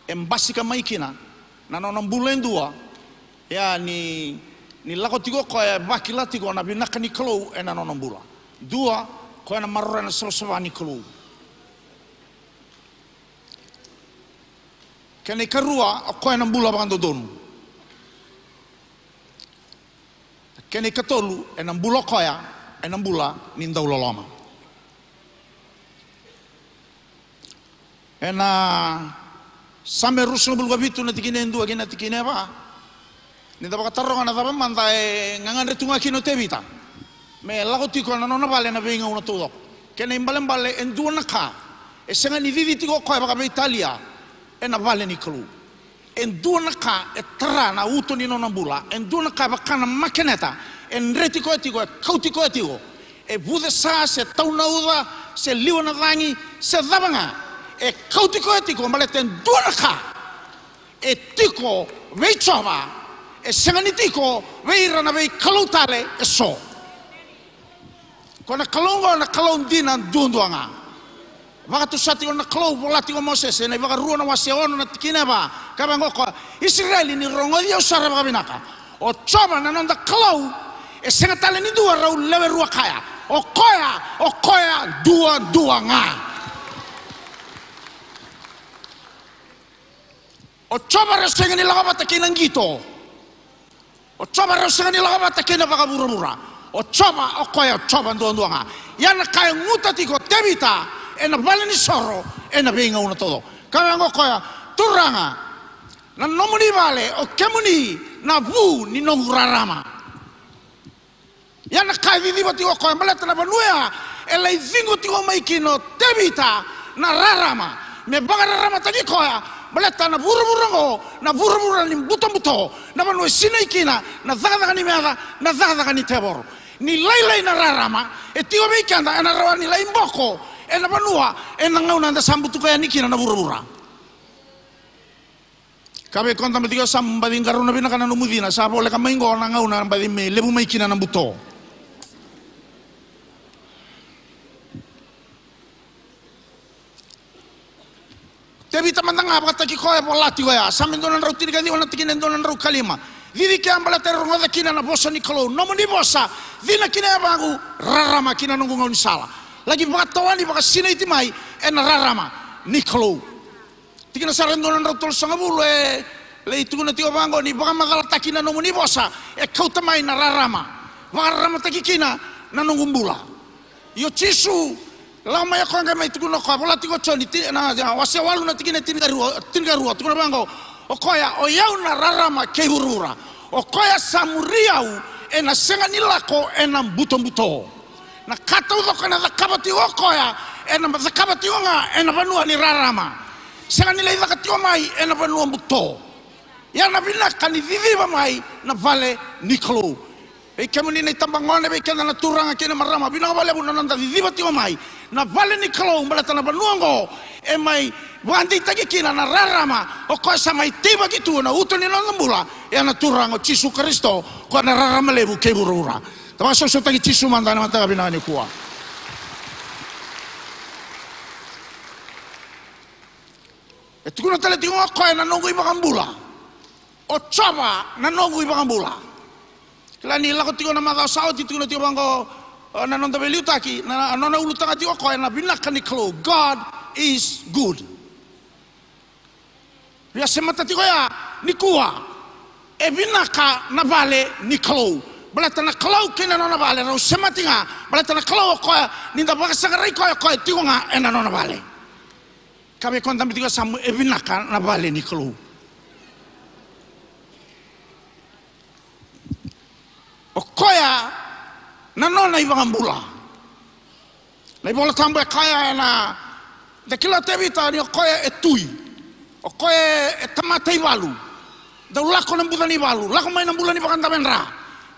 e basika mai kina na nona bula e dua. Ia ni, ni lako tiko o koya, e vakila tiko na vinaka ni Kalou ena nona bula. Dua, o koya na maroroya na savasava ni Kalou. Kena ikarua, o koya na bula vakadodonu. Kena ikatolu, ena bula o koya ena bula ni dauloloma. Ena Same ruasagavulu ka vitu na tikina e dua kei na tikina e va, ni da vakataroga na cava mada e gagadre tu ga kina o Tevita me lako tiko ena nona vale ena veigauna taucoko. Kena ibalebale, e dua na ka e sega ni cici tiko o koya vakaveitalia ena vale ni Kalou. E dua na ka e tara na uto ni nona bula, e dua na ka e vaka na makeneta, e dreti koya tiko, e kauti koya tiko. E vucesa, se tau na uca, se liwa na cagi, se cava ga, e kauti koya tiko, baleta e dua na ka e tiko vei Jiova, e sega ni tiko vei ira na veikalou tale eso. Ko na Kalou oqo na Kalou dina duadua ga. Vakatusa tiko na Kalou, vola tiko o Mosese ena iVakarua na wase ono na tikina e va, ka vaqo o koya: Isireli, ni rogoci au sara vakavinaka. O Jiova na noda Kalou, e sega tale ni dua rau lewe rua kaya. O koya, o koya duadua ga. O Jiova rau sega ni lako vata kei na qito. O Jiova rau sega ni lako vata kei na vakavuravura. O Jiova, o koya o Jiova duadua ga. Ia na ka e guta tiko o Tevita ena valenisoro ena veigauna taucoko. Ka vaqo o koya: Turaga, na nomuni vale o kemuni na vu ni noqu rarama. Ia na ka e ciciva tiko o koya, baleta na vanua ya e lai ciqo tiko mai kina o Tevita na rarama, me vakararamataki koya, baleta na vuravura oqo na vuravura ni butobuto, na vanua e sinai kina na cakacaka ni meca, na cakacaka ni tevoro. Ni lailai na rarama e tiko vei keda, ena rawa ni lai boko ena vanua ena gauna eda sa butuka yani kina na vuravura. Ka vei koya na tamata tiko, sa baci qarauna vinaka na nomu cina, sa voleka mai qo na gauna baci me levu mai kina na buto. Tevita mada ga vakataki koya e vola tiko ya, Same dua na drau tinikaciwa na tikina e dua na drau ka lima. Cici kea baleta e rogoca kina na vosa ni Kalou, nomuni vosa, cina kina yavaqu, rarama ki na noqu gaunisala. Laki vakatawani, vakasinaiti mai ena rarama ni Kalou. Tikina sara e dua na drau tolusagavulu e lai tukuna tiko vaqo: Ni vakamacalataki na nomuni vosa e kauta mai na rarama, vakararamataki kina na noqu bula. Io Jisu, lako mai o koya qai mai tukuna o koya, vola tiko o Joni ti-, na, na wase walu na tikina e tinikarua, tinikarua, tukuna vaqo o koya: O yau na rarama kei vuravura. O koya sa muri au ena sega ni lako ena butobuto. Na ka taucoko ena cakava tiko o koya, ena cakava tiko ga ena vanua ni rarama. Sega ni lai caka tiko mai ena vanua buto. Ia na vinaka ni ciciva mai na vale ni Kalou. Vei kemuni na itabagone, vei keda na turaga kei na marama, vinaka vakalevu na noda ciciva tiko mai na vale ni Kalou, baleta na vanua oqo e mai vakadeitaki kina na rarama, o koya sa mai teivaki tu ena uto ni noda bula, ia na Turaga o Jisu Karisito, koya na rarama levu kei vuravura. Da vakasausautaki Jisu mada ena mataka vinaka nikua. E tukuna tale tiko ga o koya na noqu iVakabula. O Jiova na noqu iVakabula. Kila ni lako tiko na macawa sa oti, tukuna tiko vaqo, e, na noda veiliutaki, na, na nona ulutaga tiko o koya na vinaka ni Kalou. God is good. Via semata tiko ya nikua. E vinaka na vale ni Kalou. Baleta na Kalou kei na nona vale rau semati ga. Baleta na Kalou o koya, ni da vakasaqarai koya, o koya tiko ga ena nona vale. Ka vei koya dabe tiko e yasamu, e vinaka na vale ni Kalou. O koya na nona iVakabula. Na iVola Tabu e kaya ena, da kila o Tevita ni o koya e tui. O koya e tamata ivalu. Dau lako na buca ni valu, lako mai na bula ni vakadavedra.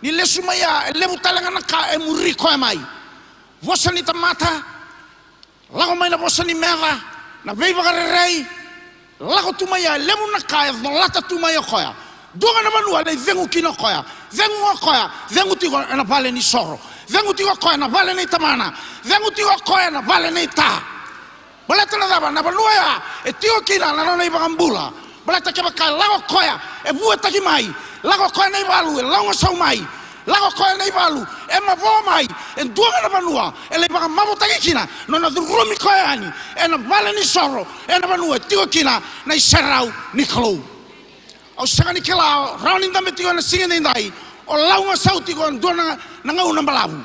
Ni lesu mai ya, e levu tale ga na ka e muri koya mai. Vosa ni tamata, lako mai na vosa ni meca, na veivakarerei, lako tu mai ya, e levu na ka e colata tu mai o koya. Dua ga na vanua e lai cegu kina o koya. Cegu o koya, cegu tiko ena vale ni soro. Cegu tiko o koya ena vale nei tamana. Cegu tiko o koya ena vale nei ta. Baleta na cava? Na vanua ya e tiko kina na nona iVakabula. Baleta kevaka e lako o koya, e vuataki mai. Lako o koya na ivalu, e laugasau mai. Lako o koya na ivalu, e mavoa mai. E dua ga na vanua e lai vakamavotaki kina, nona curumi koya yani ena vale ni soro, ena vanua e tiko kina na iserau ni Kalou. Au sega ni kila o rawa ni dabe tiko ena siga edaidai, o laugasau tiko e dua na, na gauna balavu.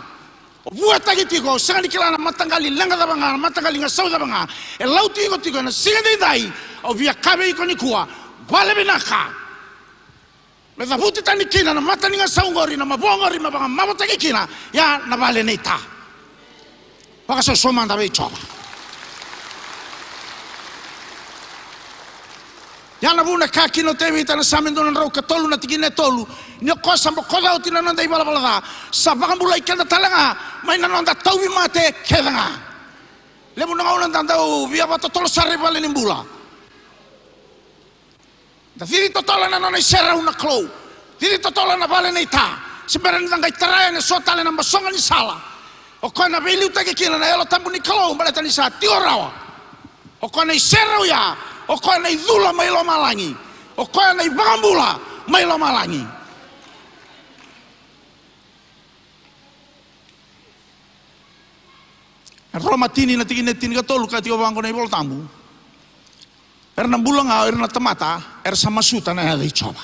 O vuataki tiko, au sega ni kila na mataqali leqa cava ga, na mataqali gasau cava ga e lauti iko tiko ena siga edaidai. Au via kaya vei iko nikua, vale vinaka. Me cavuti tani kina na mata ni gasau oqori, na mavoa oqori, me vakamavotaki kina ya na vale nei ta. Vakasausau mada vei Jiova. Ya na vuna e kaya kina o Tevita ena Same dua na drau ka tolu na tikina e tolu, ni o koya sa bokoca oti na noda ivalavala ca, sa vakabulai keda tale ga mai na noda tauvimate kece ga. Levu na gauna da dau via vakatotolo sara i vale ni bula. Da cici totolo na nona iserau na Kalou. Cici totolo na vale nei ta. Se bera ni da qai tara yani eso tale na basoga ni sala. O koya na veiliutaki kina na Yalo Tabu ni Kalou, baleta ni sa tiko rawa. O koya na iserau ya, o koya na icula mai lomalagi. O koya na iVakabula mai lomalagi. E Roma tini na tikina e tinikatolu, kaya tiko vaqo na iVola Tabu. Era na bula ga o ira na tamata era sa masuta na yaca i Jiova.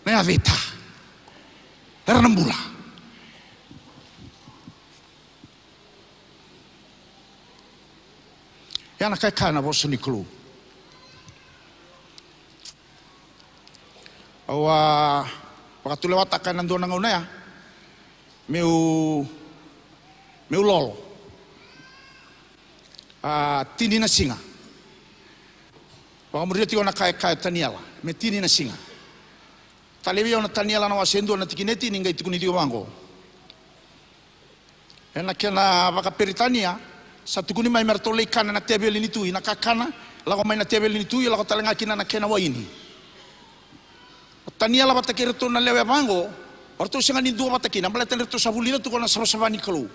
Na yaca i ta. Era na bula. Ya na ka e kaya na vosa ni Kalou. Au a vakatulewataka ena dua na gauna ya meu, meu lolo. A, tini na siga. Vakamuria tiko na ka e kaya o Taniela, me tini na siga. Talei vei au na Taniela na wase e dua na tikina e tini, qai tukuni tiko vaqo. Ena kena vakaperitania, sa tukuni mai me ratou lai kana na teveli ni tui na kakana, lako mai na teveli ni tui, lako tale ga kina na kena waini. O Taniela vata kei iratou na lewe vaqo, o ratou sega ni duavata kina, baleta ni ratou sa vulica tu ko na savasava ni Kalou.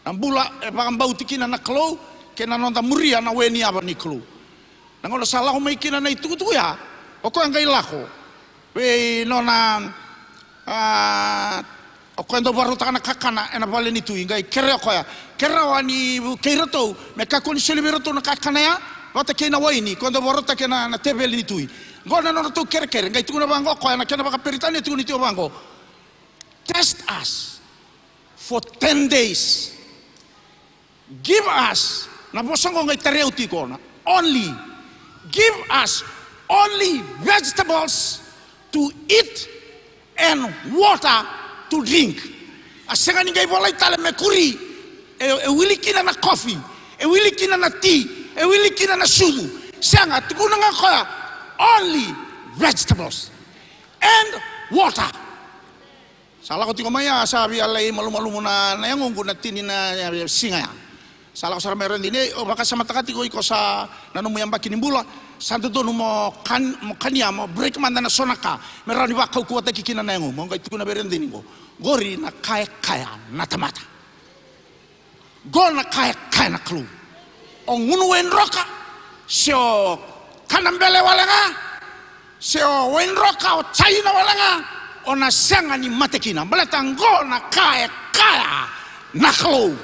Na bula e vakabauti kina na Kalou, kei na noda muria na we ni yava ni Kalou. Na gauna sa lako mai kina na itukutuku ya, o koya qai lako vei nona, a, o koya dau vakarautaka na kakana ena vale ni tui, qai kerea o koya, kerea ni vukei iratou me kakua ni soli vei iratou na kakana ya vata kei na waini, koya dau vakarautaka ena, na teveli ni tui. Qo na nodratou kerekere, qai tukuna vaqo o koya na kena vakaperitania, tukuni tiko vaqo: Test us for ten days. Give us, na vosa qo qai tarai au tiko na only. Give us only vegetables to eat and water to drink. A sega ni qai volai tale me kuri, e, e wili kina na kofi, e wili kina na ti, e wili kina na sucu. Sega, tukuna ga o koya, only vegetables and water. Sa lako tiko mai ya, sa via lai malumalumu na, na yagoqu na tini na, e, siga ya. Sa lako sara mai Radini, o vakasamataka tiko iko sa na nomu yabaki ni bula, sa dodonu mo kan-, mo kania, mo break mada na so na ka me rawa ni vakaukauwataki kina na yagomu. Au qai tukuna vei Radini qo, qori na ka e kaya na tamata. Qo na ka e kaya na Kalou. O gunu waidroka se o kana bele wale ga, se o waidroka o jaina wale ga, o na sega ni mate kina. Baleta qo na ka e kaya na Kalou.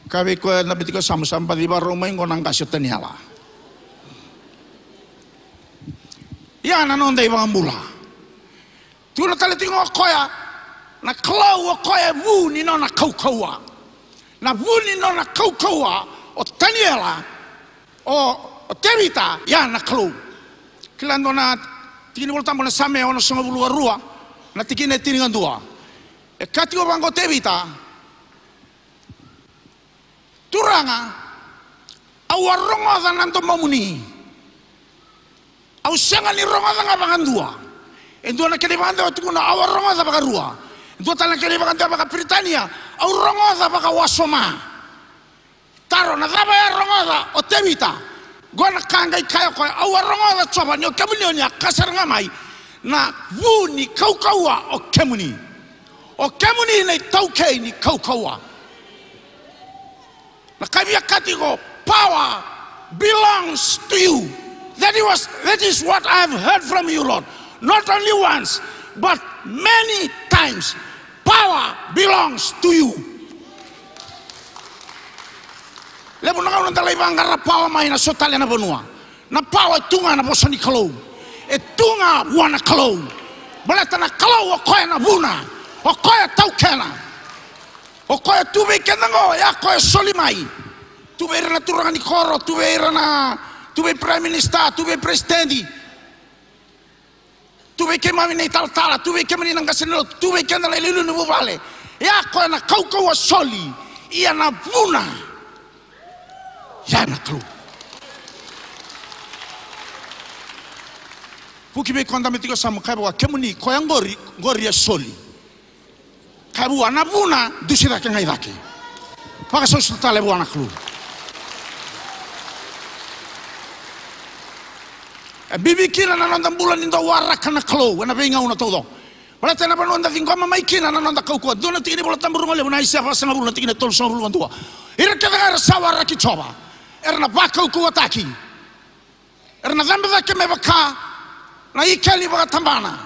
Ka vei koya na Levitika, sa mo sa baci vakarau mai qo na qase o Taniela. Ia na noda iVakabula. Tukuna tale tiko o koya, na Kalou o koya e vu ni nona kaukauwa. Na vu ni nona kaukauwa o Taniela, o, o Tevita, ia na Kalou. Kila dua na tikinivolatabu na Same onosagavulu ka rua, na tikina e tinikadua. E kaya tiko vaqo o Tevita, Turaga, au a rogoca na domomuni. Au sega ni rogoca ga vakadua. E dua na kena ivakadewa tukuna au a rogoca vakarua. E dua tale na kena ivakadewa vakaPeritania, au rogoca vakawasoma. Taro, na cava e a rogoca o Tevita? Qo na ka qai kaya o koya, au a rogoca Jiova ni o kemuni o ni a ka sara ga mai na vu ni kaukauwa o kemuni. O kemuni na itaukei ni kaukauwa. Na ka e via kaya tiko, power belongs to you. That was, that is what I have heard from you, Lord. Not only once, but many times. Power belongs to you. Levu na gauna da lai vaqara power mai na so tale na vanua. Na power e tu ga na vosa ni Kalou. E tu ga vua na Kalou. Baleta na Kalou o koya na vuna. O koya taukena. O koya tu vei keda qo, e a koya soli mai. Tu vei ira na turaga ni koro, tu vei ira na, tu vei Prime Minister, tu vei President. Tu vei keimami na italatala, tu vei kemuni na qase ni lotu, tu vei keda na iliuliu ni vuvale. E a koya na kaukauwa soli, ia na vuna. Ia na Kalou. Vuki vei koya dabe tiko sa mo kaya vua, kemuni koya qori, qori e soli. Kaya vua na vuna, dusi cake ga i cake. Vakasausa tale vua na Kalou. E bibi kina na noda bula ni da waraka na Kalou ena veigauna taucoko. Baleta ena vanua da ciqoma mai kina na noda kaukauwa. Dua na tikinivolatabu rogo levu na Aisea vasagavulu na tikina e tolusagavulu ka dua. Ira kece ga era sa waraki Jiova era na vakaukauwataki. Era na cabe cake me vaka na ikeli vakatabana.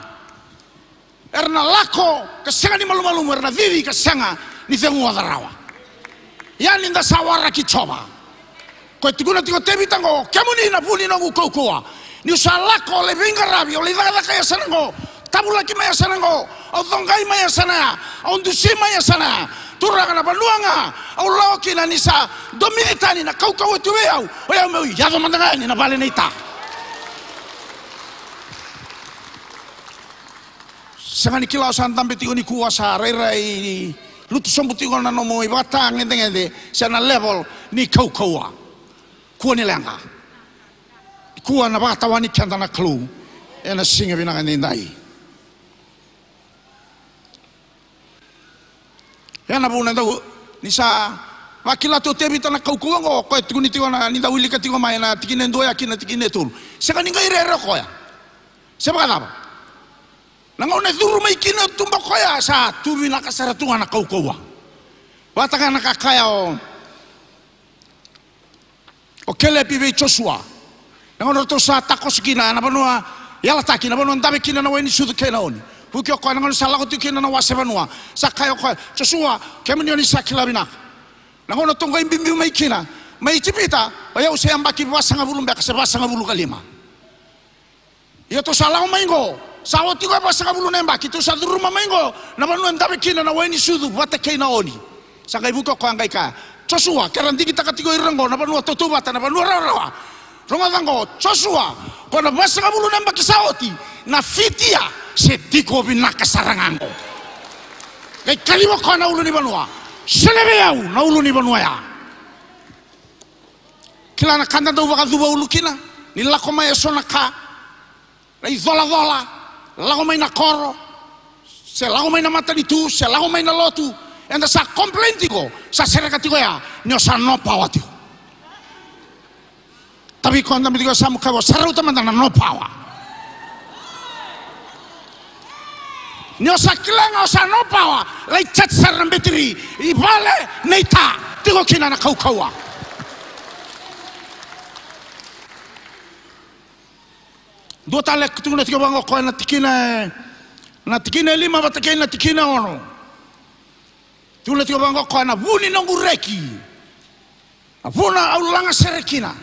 Era na lako ka sega ni malumalumu, era na cici ka sega ni ceguoca rawa. Ia ni da sa waraki Jiova. Ko e tukuna tiko o Tevita qo, kemuni na vu ni noqu kaukauwa. Niu sa lako, au lai veiqaravi, au lai cakacaka e yasana qo, tavulaki mai yasana qo, au coqai mai yasana ya, au dusi mai yasana ya. Turaga, na vanua ga au lako kina ni sa domici tani na kaukauwa tu vei au, o yau meu yaco mada ga yani na vale nei ta. Sega ni kila o sa dabe tiko nikua, sa rairai lutu sobu tiko na nomu ivakatagedegede se na level ni kaukauwa. Kua ni leqa. Kua na vakatawani keda na Kalou ena siga vinaka edaidai. Ia na vuna dau ni sa vakila tu o Tevita na kaukauwa oqo, o koya e tukuni tiko na, ni dau wilika tiko mai na tikina e dua ya kina tikina e tolu. Sega ni qai rere o koya. Se vakacava? Na gauna e curu mai kina o tuba o koya sa tu vinaka sara tu ga na kaukauwa. Vata ga na ka kaya o O Kelepi vei Josua. Na gauna ratou sa takoso kina na vanua yalataki, na vanua dave kina na wai ni sucu kei na oni. Vuki o koya na gauna sa lako tiko kina na wase vanua. Sa kaya o koya, Josua, kemuni oni sa kila vinaka. Na gauna tou qai biubiu mai kina mai Ijipita, o yau se yabaki vasagavulu beka se vasagavulu ka lima. Ia tou sa lako mai qo, sa oti qo e vasagavulu na yabaki, tou sa curuma mai qo na vanua e dave kina na wai ni sucu vata kei na oni. Sa qai vuki o koya qai kaya, Josua, ke ra digitaka tiko ira qo na vanua tautauvata, na vanua rawarawa. Rogoca qo, Josua, ko na vasagavulu na yabaki sa oti, na Fitia se tiko vinaka sara ga qo. Qai kaciva o koya na ulunivanua, sele vei au na ulunivanua ya. Kila na ka da dau vakacuva ulu kina ni lako mai eso na ka, na icolacola, lako mai na koro, se lako mai na matanitu, se lako mai na lotu, eda sa complain tiko, sa sereka tiko ya ni o sa no power tiko. Tavi koya dabe tiko, sa muka vua, sa rauta mada na no power. Ni o sa kila ga o sa no pawa, lai charge sara na betiri. I vale nei ta tiko kina na kaukauwa. Dua tale, tukuna tiko vaqo o koya na tikina e, na tikina e lima vata kei na tikina e ono. Tukuna tiko vaqo o koya, na vu ni noqu reki, na vuna au laga sere kina,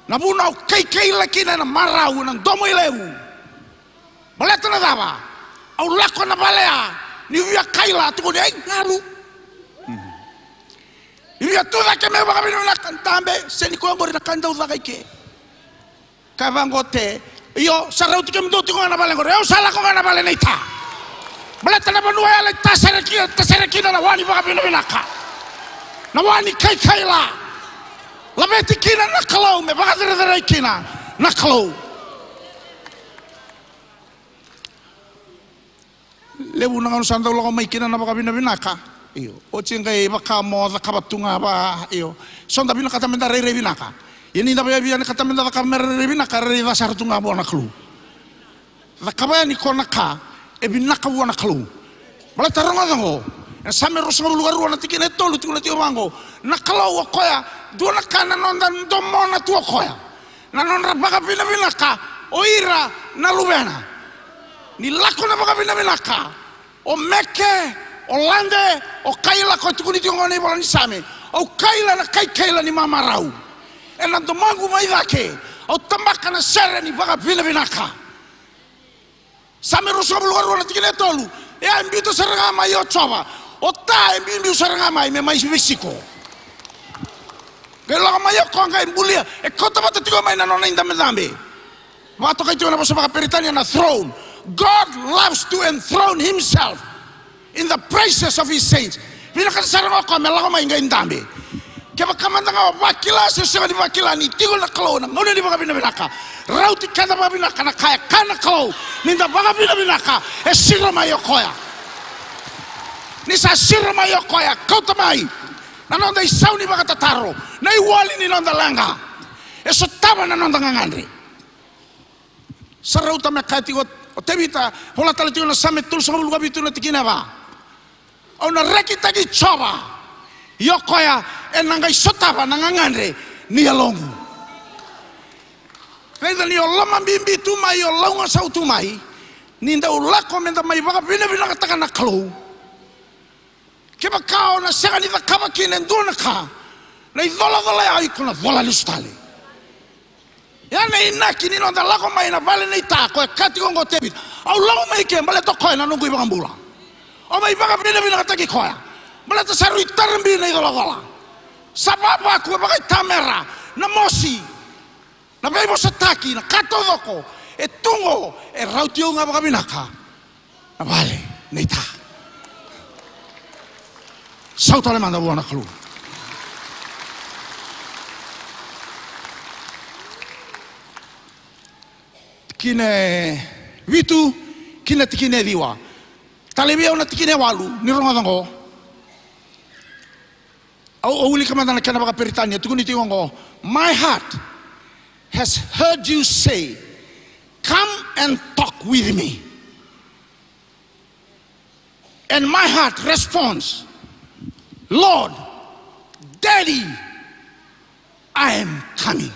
na vuna au kaikaila kina ena marau, ena domo i levu. Baleta na cava? Au lako ena vale ya, niu via kaila, tukuni, ai, galu. Niu via tu cake meu vakavinavinaka, dabe, sega ni koya oqori na ka dau caka i ke. Kaya vaqo o Te, io, sa rauti kemudou tiko ga na vale oqori, au sa lako ga na vale nei ta. Baleta na vanua ya lai tasere ki, tasere kina na wa ni vakavinavinaka, na wa ni kaikaila. Laveti kina na Kalou, me vakacerecerei kina na Kalou. Levu na gauna sa dau lako mai kina na vakavinavinaka. Io. Oti e qai vaka mo cakava tu ga va, io. So da vinakata me da rairai vinaka. Ia ni da via vinakata me da cakava me rairai vinaka, rairai ca sara tu ga vua na Kalou. Cakava yani ko na ka e vinaka vua na Kalou. Baleta rogoca oqo. Ena Same ruasagavulu ka rua na tikina e tolu, tukuna tiko vaqo. Na Kalou o koya, dua na ka na noda domona tu o koya. Na nodra vakavinavinaka o ira na luvena. Ni lako na vakavinavinaka, o meke, o lade, o kaila, ko tukuni tiko gona i vola ni Same. Au kaila na kaikaila ni mamarau. Ena domaqu mai cake, au tabaka na sere ni vakavinavinaka. Same ruasagavulu ka rua na tikina e tolu. E a biuta sara ga mai o Jiova. O Ta e biubiu sara ga mai me mai veisiko. Qai lako mai o koya qai bulia. E kauta vata tiko mai na nona idabedabe. Vakatokai tiko na vosa vakaperitania na throne. God loves to enthrone himself in the praises of his saints. Vinakata sara ga o koya me lako mai qai dabe. Kevaka mada ga o vakila se o sega ni vakila ni tiko na Kalou ena gauna ni vakavinavinaka, rauti keda vakavinaka na ka e kaya na Kalou. Ni da vakavinavinaka, e siro mai o koya. Ni sa siro mai o koya, kauta mai na noda isau ni vakatataro, na iwali ni noda leqa. E sotava na noda gagadre. Sa rauta me kaya tiko o Tevita, vola tale tiko na Same tolusagavulu ka vitu na tikina e va. Au na rekitaki Jiova, ia o koya ena qai sotava na gagadre ni yaloqu. Raica ni o lomabibi tu mai, o laugasau tu mai, ni dau lako me da mai vakavinavinakataka na Kalou. Kevaka o na sega ni cakava kina e dua na ka, na icolacola ya iko na cola lesu tale. Ya na inaki ni noda lako mai na vale nei Ta, koya e kaya tiko oqo o Tevita. Au lako mai ke baleta o koya na noqu iVakabula. Au mai vakavinavinakataki koya. Baleta sa rui tarabi na icolacola. Sa vavaku, e vakaitamera na mosi. Na veivosataki, na ka taucoko e tu qo, e rauti au ga vakavinaka na vale nei Ta. Sau tale mada vua na Kalou. Tikina e vitu ki na tikina e ciwa. Talei vei au na tikina e walu, ni rogoca qo. Au, au wilika mada na kena vakaperitania, tukuni tiko qo. My heart has heard you say, come and talk with me. And my heart responds, Lord, Daddy, I am coming.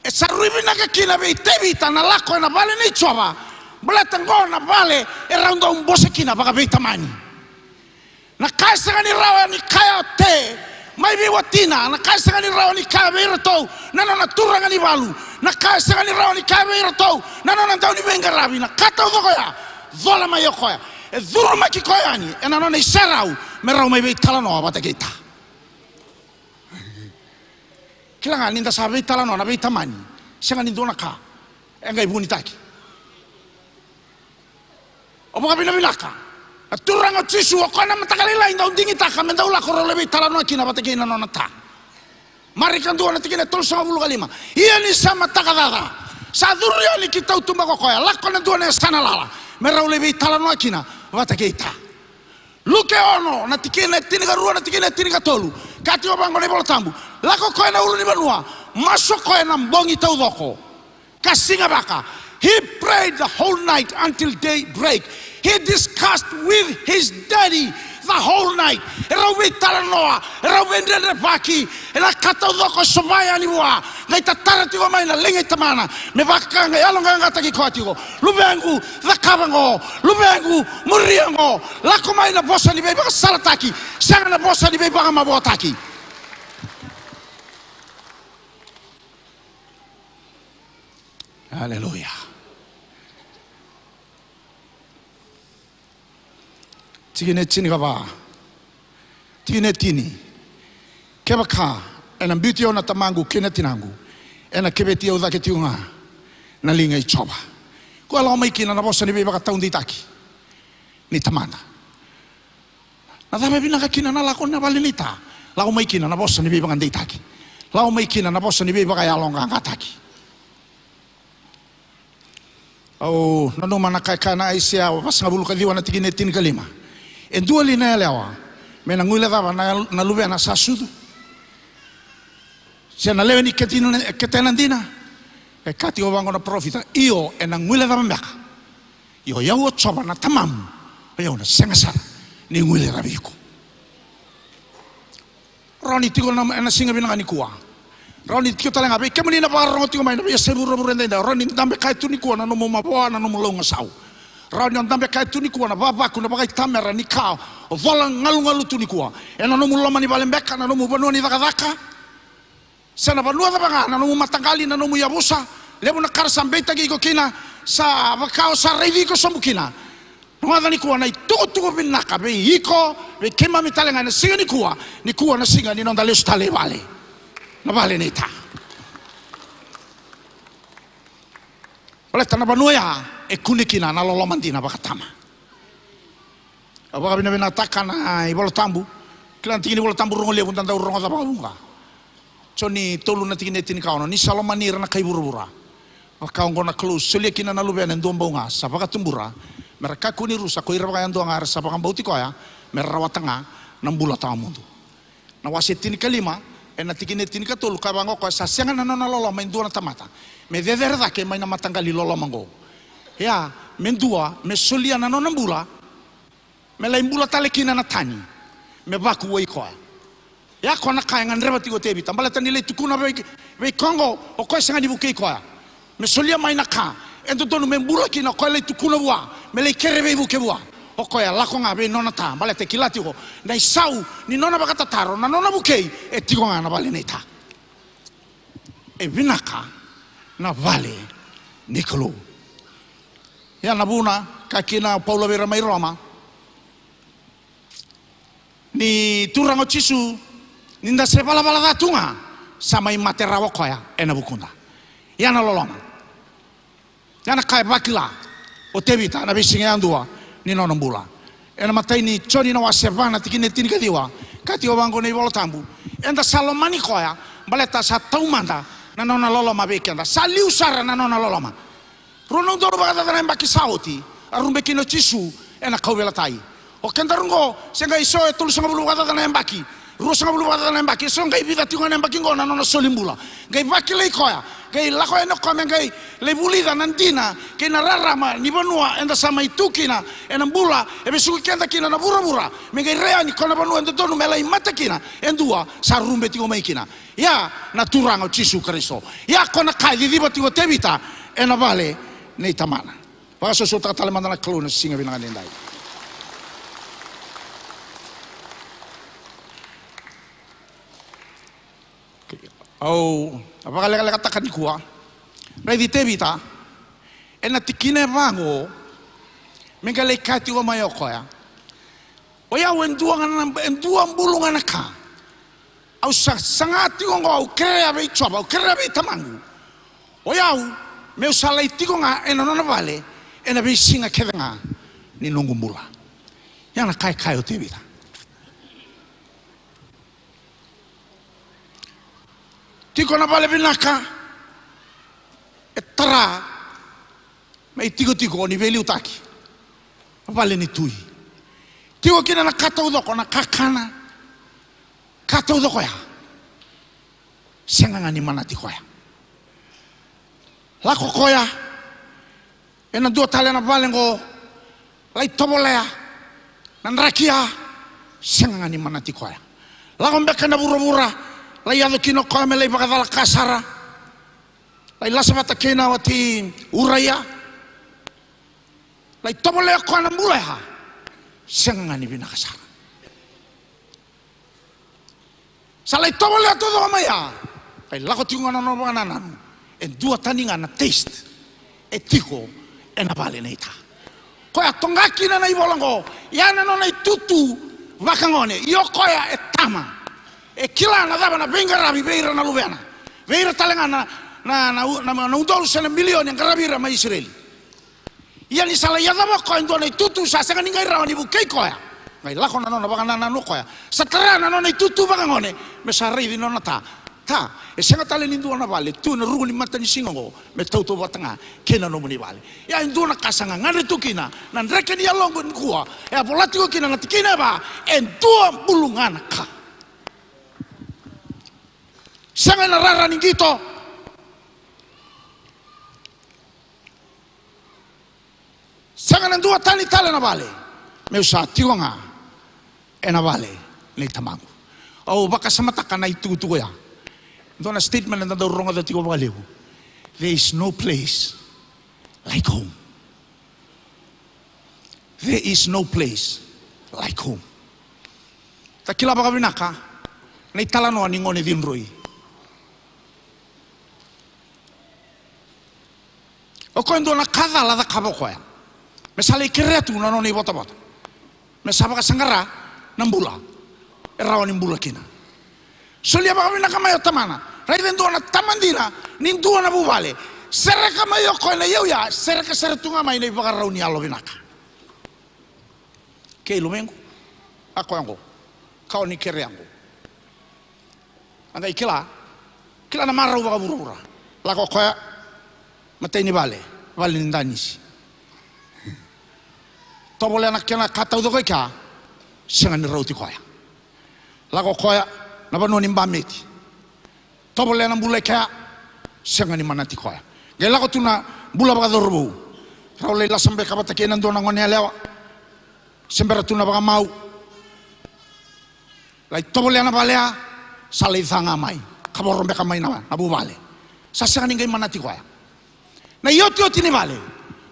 E sa rui vinaka kina vei Tevita na lako ena vale nei Jiova, baleta qo na vale e rau dau bose kina vakaveitamani. Na ka e sega ni rawa ni kaya o Te mai vei watina, na ka e sega ni rawa ni kaya vei iratou na nona turaga ni valu, na ka e sega ni rawa ni kaya vei iratou na nona dauniveiqaravi, na ka taucoko ya, cola mai o koya. E curumaki koya yani ena nona iserau me rau mai veitalanoa vata kei Ta. Kila ga ni da sa veitalanoa na veitamani, sega ni dua na ka e qai vunitaki. O vakavinavinaka. Na Turaga o Jisu, o koya na mataka lailai dau digitaka me dau lako rau lai veitalanoa kina vata kei na nona Ta. Marika dua na tikina e tolusagavulu ka lima. Ia ni sa mataka caca, sa curu yani ki tautuba ko koya, lako na dua na yasana lala me rau lai veitalanoa kina vata kei Ta. Luke ono na tikina e tinikarua, na tikina e tinikatolu. Kaya tiko vaqo na iVola Tabu, lako koya na ulunivanua, masu koya na bogi taucoko ka sigavaka, He prayed the whole night until daybreak. He discussed with his daddy the whole night. E rau veitalanoa, e rau veidredrevaki, e na ka taucoko e sova yani vua. Qai tatara tiko mai na liga i tamana me vaka ga e yaloqaqataki koya tiko. Luvequ, cakava qo. Luvequ, muria qo. Lako mai na vosa ni veivakasalataki, sega na vosa ni veivakamavoataki. Aleluya. Tikina e tinikava. Tikina e tini. Kevaka ena biuti au na tamaqu kei na tinaqu, ena keveti au cake tiko ga na liga i Jiova. Koya lako mai kina na vosa ni veivakataudeitaki ni tamata. Na cava e vinaka kina na lako na vale ni ta? Lako mai kina na vosa ni veivakadeitaki. Lako mai kina na vosa ni veivakayaloqaqataki. Au nanuma na ka e kaya na Aisea vasagavulu ka ciwa na tikina e tinikalima. E dua li na yalewa me na guilecava na, na luvena sa sucu? Se na lewe ni ketena, ketena dina? E kaya tiko vaqo na parofita, io, ena guilecava beka. Io, o yau o Jiova na tamamu, o yau na sega sara ni guilecavi iko. Rawa ni tiko na, ena siga vinaka nikua. Rawa ni tiko tale ga vei kemuni na vakarorogo tiko mai na veiyasai vuravura edaidai. Rawa ni dabe kaya tu nikua na nomu mavoa, na nomu laugasau. Rawa ni o dabe kaya tu nikua na vavaku, na vakaitamera ni ka o cola galugalu tu nikua. Ena nomu loma ni vale beka, na nomu vanua ni cakacaka. Se na vanua cava ga, na nomu mataqali, na nomu yavusa, levu na ka ra sa beitaki iko kina, sa vaka o sa raici iko sobu kina. Rogoca nikua na itukutuku vinaka vei iko, vei keimami tale ga ena siga nikua, nikua na siga ni noda lesu tale i vale. Na vale ni ta. Baleta na vanua ya e kune kina na loloma dina vakatama. Au vakavinavinakataka na iVola Tabu. Kila na tiki ni Vola Tabu rogo levu da dau rogoca vakavuqa. Joni tolu na tiki ni tinikaono, ni sa lomani ira na kai vuravura. Vaka oqo na Kalou solia kina na Luvena e dua bau ga sa vakatubura, me ra kakua ni rusa ko ira vakayadua ga era sa vakabauti koya, me ra rawata ga na bula tawamudu. Na wase tinikalima, ena tikina e tinikatolu, ka vaqo, koya sa sega na nona loloma e dua na tamata me cecere cake mai na mataqali loloma oqo. Ia, me dua me solia na nona bula, me lai bula tale kina na tani, me vakuwai koya. Ia ko na ka e gadreva tiko o Tevita, baleta ni lai tukuna vei, vei koya oqo, o koya sega ni vukei koya. Me solia mai na ka e dodonu me bula kina, o koya lai tukuna vua me lai kere veivuke vua. O koya lako ga vei nona ta, baleta e kila tiko na isau ni nona vakatataro, na nona vukei, e tiko ga na vale ni ta. E vinaka na vale ni Kalou. Ia na vuna ka kina o Paula vei ira mai Roma, ni Turaga o Jisu, ni da se valavala ca tu ga, sa mai mate rawa o koya ena vukuda. Ia na loloma. Ia na ka e vakila o Tevita ena veisiga yadua ni nona bula. Ena imatai ni Joni na wase va na tikina e tinikaciwa, kaya tiko vaqo na iVola Tabu, eda sa lomani koya baleta sa taumada na nona loloma vei keda. Sa liu sara na nona loloma. Rua na udolu vakacaca na yabaki sa oti, a rube kina o Jisu ena kauveilatai. O kedaru oqo se qai so e tolusagavulu vakacaca na yabaki, ruasagavulu vakacaca na yabaki, e so qai vica tiko ga na yabaki oqo na nona soli bula. Qai vakilai koya, qai lako yani o koya me qai lai vulica na dina kei na rarama ni vanua eda sa mai tu kina ena bula e vesuki keda kina na vuravura, me qai rai yani ko na vanua e dodonu me lai mate kina e dua sa rube tiko mai kina. Ia na Turaga o Jisu Karisito. Ia ko na ka e ciciva tiko o Tevita ena vale ni tamana. Vakasosomitaka tale mada na Kalou na siga vinaka ni dai. Au a vakalekalekataka nikua. Raici Tevita ena tikina e vaqo, me qai lai kaya tiko mai o koya, o yau e dua ga na, e dua bulu ga na ka au sa saga tiko oqo, au kerea vei Jiova, au kerea vei tamaqu. O yau meu sa lai tiko ga ena nona vale ena veisiga kece ga ni noqu bula. Ia na ka e kaya o Tevita. Tiko na vale vinaka e tara me itikotiko ni veiliutaki, na vale ni tui. Tiko kina na ka taucoko, na kakana, ka taucoko ya. Sega ga ni manati koya. Lako koya ena dua tale na vale oqo, lai tovolea na draki ya, sega ga ni manati koya. Lako beka na vuravura, lai yaco kina o koya me lai vakacalaka sara, lai lasa vata kei na wati Uraia, lai tovolea o koya na bula ya, sega ga ni vinaka sara. Sa lai tovolea taucoko mai ya, qai lako tiko ga na nona vakanananu. E dua tani ga na taste e tiko ena vale nei Ta. Koya toqa kina na ivola oqo, ya na nona itutu vakagone. Io, koya e tama, e kila na cava na veiqaravi vei ira na luvena, vei ira tale ga na, na, na, na, na udolu se na milioni e qaravi ira mai Isireli. Ia ni sa lai yacova o koya e dua na itutu, sa sega ni qai rawa ni vukei koya. Qai lako na nona vakanananu o koya, sa tara na nona itutu vakagone me sa raici nona ta. Ta, e sega tale ni dua na vale tu ena ruku ni matanisiga oqo me tautauvata ga kei na nomuni vale. Ia e dua na ka sa gagadre tu kina na dreke ni yaloqu nikua, e a vola tiko kina na tikina e va, e dua bulu ga na ka. Sega ena rara ni qito. Sega na dua tani tale na vale, meu sa tiko ga ena vale nei tamaqu. Au vakasamataka na itukutuku ya. Dua na statement eda dau rogoca tiko vakalevu. There is no place like home. There is no place like home. Ta kila vakavinaka na italanoa ni gone cidroi. O koya e dua na ka cala a cakava o koya. Me sa lai kerea tu na nona ivotavota, me sa vakasaqara na bula e rawa ni bula kina. Solia vakavinaka mai o tamana. Raica e dua na tama dina ni dua na vuvale. Sereka mai o koya na iyau ya, sereka sara tu ga mai na ivakarau ni yalo vinaka. Kei luvequ, a koya oqo, ka o ni kerea oqo. A qai kila, kila na marau vakavuravura. Lako o koya, matai ni vale, vale ni danisi. Tovolea na kena ka taucoko e kea, sega ni rauti koya. Lako o koya na vanua ni bameti. Tovolea na bula e kea, sega ni manati koya. Qai lako tu na bula vakacauravou. Rau lai lasa beka vata kei na dua na gone yalewa. Se bera tu na vakamau. Lai tovolea na vale ya, sa lai ca ga mai. Kavoro beka mai na, na vuvale. Sa sega ni qai manati koya. Na iotioti ni vale,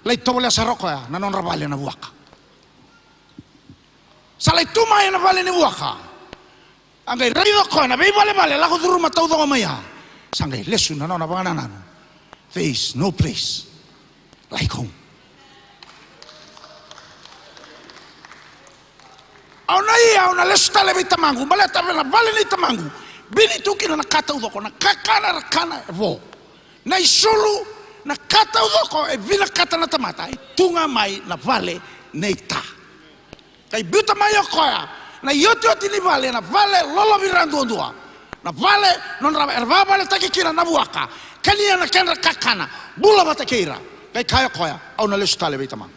lai tovolea sara o koya na nodra vale na vuaka. Sa lai tu mai ena vale ni vuaka. A qai raica o koya na veivalevale lako curuma taucoko mai ya. Sa qai lesu na nona vakanananu. There is no place like home. Au na ia, au na lesu tale vei tamaqu, baleta na vale nei tamaqu bini tu kina na ka taucoko, na kakana era kana e vo, na isulu, na ka taucoko e vinakata na tamata e tu ga mai na vale nei Ta. Qai biuta mai o koya na iotioti ni vale, na vale lolovira duadua, na vale nodra era vavaletaki kina na vuaka, kania na kedra kakana, bula vata kei ira. Qai kaya o koya, au na lesu tale vei tamaqu.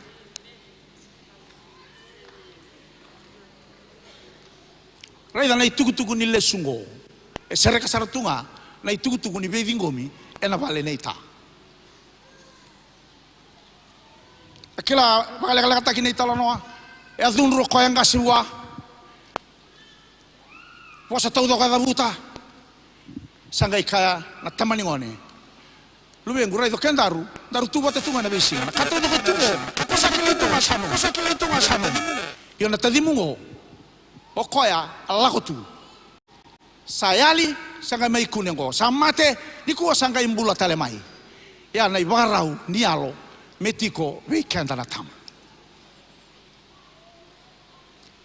Raica na itukutuku ni lesu oqo, e sereka sara tu ga na itukutuku ni veiciqomi ena vale nei Ta. A kila vakalekalekataki na italanoa, e a cudru o koya e qase vua. Vosa taucoko e cavuta. Sa qai kaya na tama ni gone, luvequ, raica o kedaru, daru tu vata tu ga na veisiga, na ka taucoko tu qo, ko sa kilai tu ga sa nomu, ko sa kilai tu ga sa nomu. Io na tacimu qo, o koya a lako tu. Sa yali, sa qai mai kune oqo, sa mate, nikua sa qai bula tale mai. Ia na ivakarau ni yalo me tiko vei keda na tama.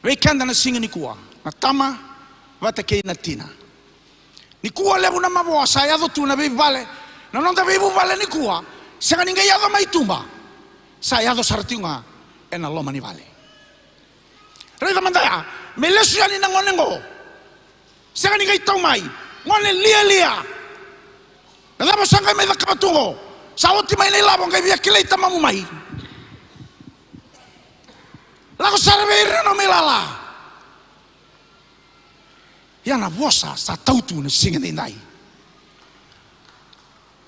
Vei keda na siga nikua, na tama vata kei na tina. Nikua levu na mavoa sa yaco tu na veivale, na noda veivuvale nikua, sega ni qai yaco mai tuba. Sa yaco sara tiko ga ena loma ni vale. Raica mada ya, me lesu yani na gone oqo. Sega ni qai tau mai, gone lialia. Na cava sa qai mai cakava tu oqo? Sa oti mai na ilavo, qai via kilai tamamu mai. Lako sara vei ira na nomu ilala. Ia na vosa sa tau tu na siga edaidai.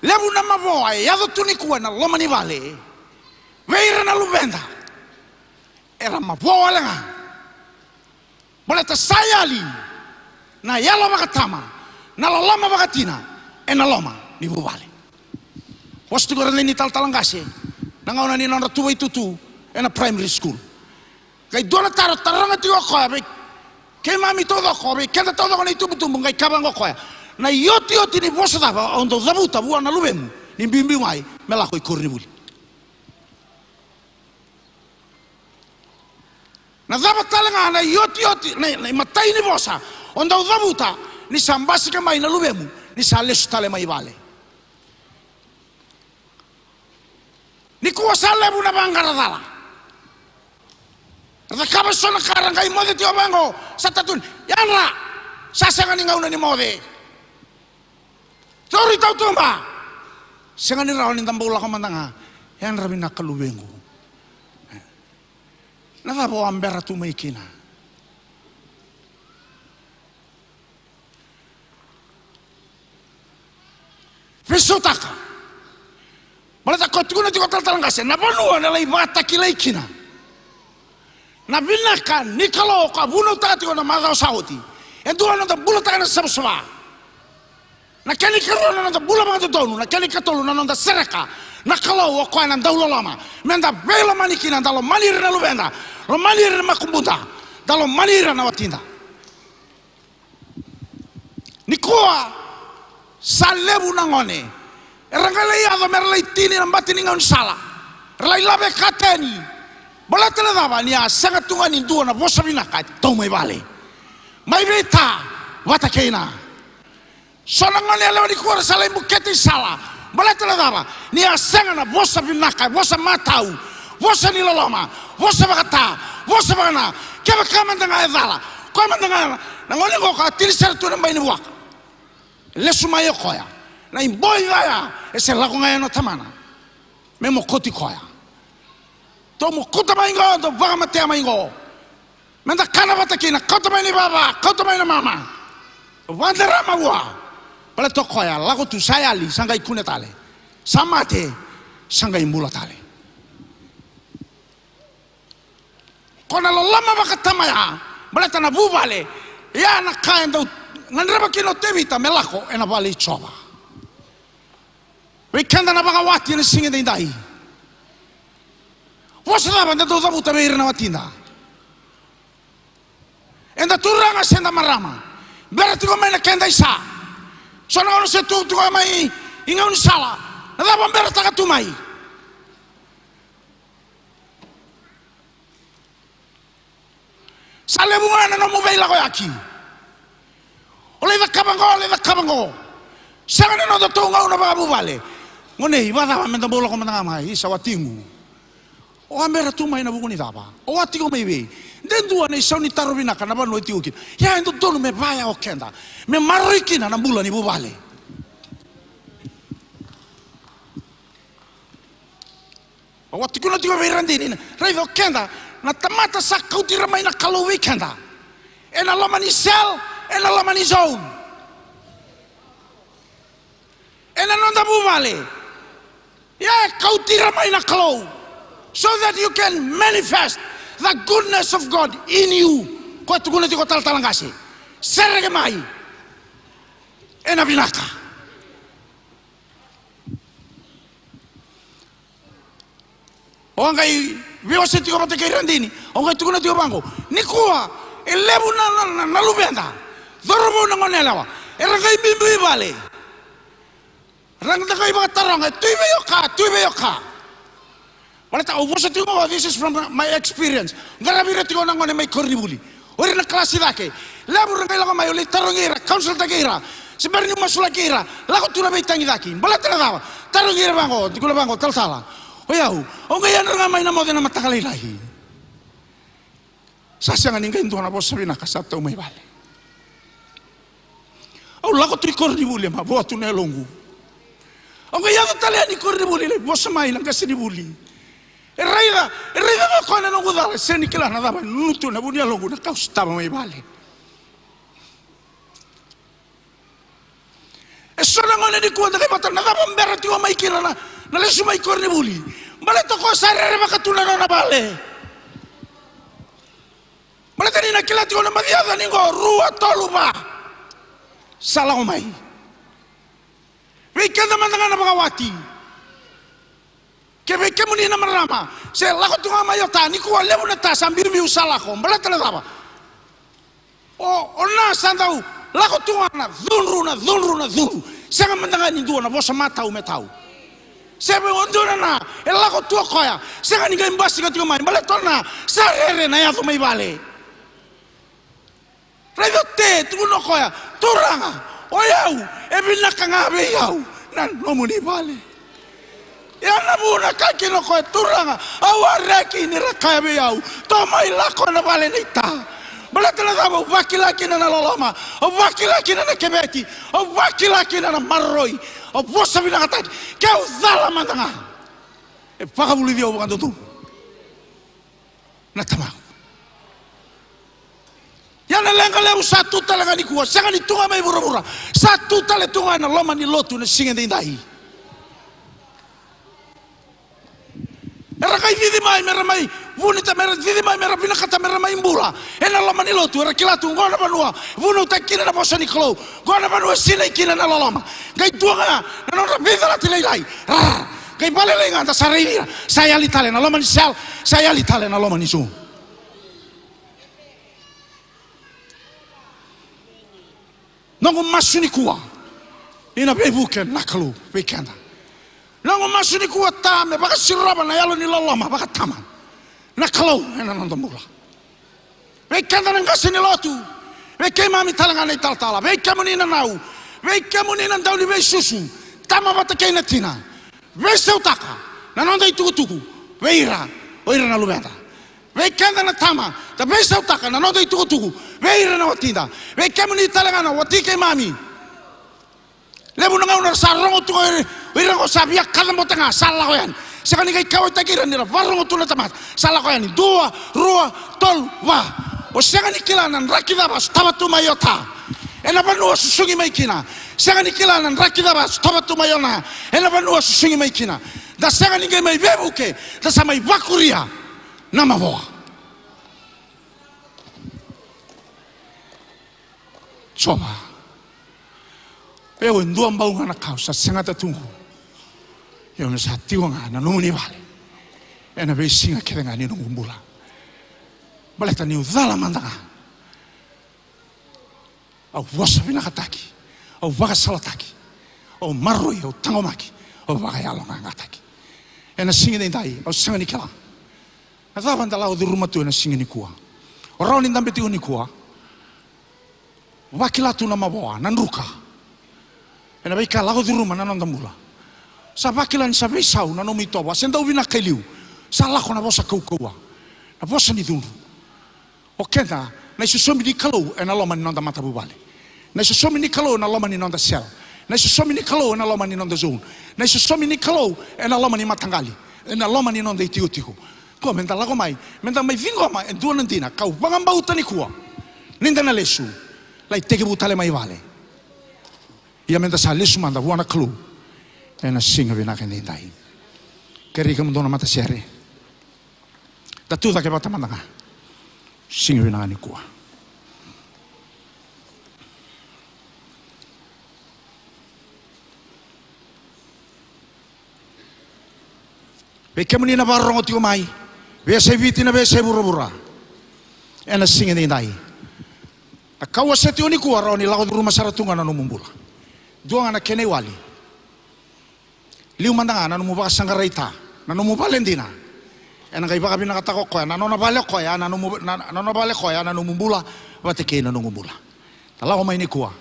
Levu na mavoa e yaco tu nikua ena loma ni vale. Vei ira na luveda era mavoa wale ga. Baleta sa yali na yalo vakatama, na loloma vakatina ena loma ni vuvale. Vosa tiko o Radini Talatala Qase na gauna ni nodra tuvaitutu ena primary school. Qai dua na taro taroga tiko o koya vei keimami taucoko, vei keda taucoko na itubutubu, qai kaya vaqo o koya: Na iotioti ni vosa cava o dau cavuta vua na luvemu ni biubiu mai me lako i koronivuli? Na cava tale ga na iotioti, na, na imatai ni vosa o dau cavuta ni sa basika mai na luvemu ni sa lesu tale mai vale? Nikua sa levu na vaqara cala. Ra cakava eso na ka, ra qai moce tiko vaqo, sa tatuni: Yadra, sa sega ni gauna ni moce. Curu i tautuba. Sega ni rawa ni da bau lako mada ga. Yadra vinaka luvequ. Na cava o a bera tu mai kina? Veisautaka. Baleta ko tukuna tiko o Talatala Qase, na vanua na lai vakatakilai kina na vinaka ni Kalou, ko a vunautaka tiko na macawa sa oti. E dua na noda bulataka na savasava. Na kena ikarua na noda bula vakadodonu, na kena ikatolu na noda sereka na Kalou, o koya na dauloloma. Meda veilomani kina, da lomani ira na luveda, lomani ira na makubuda, da lomani ira na watida. Nikua sa levu na gone era qai lai yaco mera lai tini na bati ni gaunisala, ra lai lave kateni. Baleta na cava? Ni a sega tu ga ni dua na vosa vinaka e tau mai vale. Mai vei ta vata kei na. So na gone yalewa nikua ra sa lai bukete i sala. Baleta na cava? Ni a sega na vosa vinaka, vosa matau, vosa ni loloma, vosa vakata, vosa vakana. Kevaka mada ga e cala, koya mada ga na gone qo ka tini sara tu na bai ni vuaka. Lesu mai o koya, na iboi ga ya e se lako ga yani o tamana me mokoti koya. Dou mokuta mai qo, dou vakamatea mai qo. Meda kana vata kina, kauta mai na ivava, kauta mai na mama. Dou vakadarama vua. Baleta o koya lako tu, sa yali, sa qai kune tale. Sa mate, sa qai bula tale. Ko na loloma vakatamaya, baleta na vuvale, ya na ka e dau gadreva kina o Tevita me lako ena vale i Jiova. Vei keda na vakawati ena siga edaidai, vosa cava eda dau cavuta vei ira na watida? Eda turaga se da marama? Bera tiko mai na keda isa. So na gauna se tu tiko mai i gaunisala, na cava o berataka tu mai? Sa levu ga na nomu veilakoyaki. O lai cakava qo, o lai cakava qo. Sega na nodatou gauna vakavuvale. Gone, i vakacava meda bau lako mada ga mai? Isa, watiqu, o a bera tu mai ena vuku ni cava? O a tiko mai vei? De dua na isau ni taro vinaka na vanua e tiko kina. Ia e dodonu me vaya o keda me maroroi kina na bula ni vuvale. Au a tukuna tiko vei Radini, raica o keda na tamata sa kauti ira mai na Kalou vei keda. Ena loma ni cell, ena loma ni zone. Ena noda vuvale. Ia e kauti ira mai na Kalou. So that you can manifest the goodness of God in you. Ko e tukuna tiko Talatala Qase. Sereka mai. Ena vinaka. O qai veiwasei tiko vata kei Radini, o qai tukuna tiko vaqo. Nikua, e levu na, na, na, na luveda, cauravou, na gone yalewa, era qai biubiu i vale. Ra qai vakataroga, e tu i vei o ka, tu i vei o ka. Baleta au vosa tiko qo, this is from my experience. Qaravi ira tiko na gone mai koronivuli. O ira na kalasi cake. Levu ra qai lako mai, au lai tarogi ira, counseltaki ira. Se bera niu masulaki ira, lako tu na veitagicaki. Baleta na cava? Tarogi ira vaqo, tukuna vaqo, talatala. O yau, au qai yadra ga mai na moce na mataka lailai. Sa sega ni qai dua na vosa vinaka sa tau mai vale. Au lako tu i koronivuli, e mavoa tu na yaloqu. Au qai yaco tale yani i koronivuli, lai vosa mai na qasenivuli. E raica, e raica ga o koya na noqu cala, e sega ni kila na cava e nunutu ena vu ni yaloqu, na ka au sotava mai vale. Eso na gone nikua da qai vata, na cava o bera tiko mai kina na, na lesu mai koronivuli? Baleta o koya sa rerevaka tu na nona vale. Baleta ni na kila tiko na maciaca ni qo rua, tolu, va. Sa lako mai. Vei keda mada ga na vakawati. Ke vei kemuni na marama, se lako tu ga mai o ta, nikua levu na ta sa biubiu sa lako, baleta na cava? O, o na sa dau lako tu ga na cudru, na cudru, na cudru. Sega mada ga ni dua na vosa matau me tau. Se vei o dua na na e lako tu o koya, sega ni qai basika tiko mai, baleta o na sa rere na yaco mai vale. Raica o Te, tukuna o koya, Turaga, o yau, e vinaka ga vei au na nomuni vale. Ia na vuna kaya kina o koya, Turaga, au a reki ni ra kaya vei au, tou mai lako ena vale nei ta. Baleta na cava? Au vakila kina na loloma, au vakila kina na keveti, au vakila kina na maroroi, au vosa vinakataki. Ke au cala mada ga, e vakavulici au vakadodonu na Tamaqu. Ia na leqa levu sa tu tale ga nikua, sega ni tu ga mai vuravura, sa tu tale tu ga ena loma ni lotu na siga edaidai. Era qai cici mai mera mai vunita, mera cici mai mera vinakata mera mai bula ena loma ni lotu. Era kila tu qo na vanua vunautaki kina na vosa ni Kalou, qo na vanua sinai kina na loloma. Qai dua ga na nodra veicalati lailai. Rar. Qai vale lai ga da sa raici ira, sa yali tale na loma ni sel, sa yali tale na loma ni Zoom. Noqu masu nikua ni na veivuke na Kalou vei keda. Noqu masu nikua ta me vakasirova na yalo ni loloma vakatama na Kalou ena noda bula. Vei keda na qase ni lotu, vei keimami tale ga na italatala, vei kemuni na nau, vei kemuni na dauniveisusu, tama vata kei na tina. Veisautaka na noda itukutuku vei ira, o ira na luveda. Vei keda na tama, da veisautaka na noda itukutuku vei ira na watida. Vei kemuni tale ga na wati keimami. Levu na gauna era sa rogo tu o ira, o ira qo sa via kacabote ga, sa lako yani. Sega ni qai kauwaitaki ira ni ra varogo tu na tamata. Sa lako yani, dua, rua, tolu, va. O sega ni kila na draki cava a sotava tu mai o ta ena vanua susugi mai kina. Sega ni kila na draki cava a sotava tu mai o na ena vanua susugi mai kina. Da sega ni qai mai veivuke, da sa mai vakuria na mavoa. Jiova, o yau e dua bau ga na ka au sa segata tu qo. Ia me sa tiko ga na nomuni vale ena veisiga kece ga ni noqu bula. Baleta niu cala mada ga, au vosa vinakataki, au vakasalataki, au maroroi, au taqomaki, au vakayaloqaqataki. Ena siga edaidai au sega ni kila na cava eda lako curuma tu ena siga nikua. O rawa ni dabe tiko nikua, vakila tu na mavoa, na druka. Ena veika e lako curuma na noda bula. Sa vakila ni sa veisau na nomu itovo, se dau vinaka e liu. Sa lako na vosa kaukauwa, na vosa ni cudru. O keda na isosomi ni Kalou ena loma ni noda matavuvale. Na isosomi ni Kalou ena loma ni noda sel. Na isosomi ni Kalou ena loma ni noda zone. Na isosomi ni Kalou ena loma ni mataqali, ena loma ni noda itikotiko. Ko meda lako mai, meda mai ciqoma e dua na dina, kau vakabauta nikua ni da na lesu, lai tekivu tale mai vale. Ia meda sa lesu mada vua na Kalou ena siga vinaka edaidai. Kerei kemudou na matasere. Da tu cake vata mada ga siga vinaka nikua. Vei kemuni na vakarorogo tiko mai, veiyasai Viti, na veiyasai vuravura, ena siga edaidai. Na ka au wasea tiko nikua rawa ni lako curuma sara tu ga na nomu bula. Dua ga na kena iwali. Liu mada ga na nomu vakasaqarai ta na nomu vale dina. Ena qai vakavinakataka o koya na nona vale o koya, na nomu, na, na nona vale o koya, na nomu bula vata kei na noqu bula. Da lako mai nikua.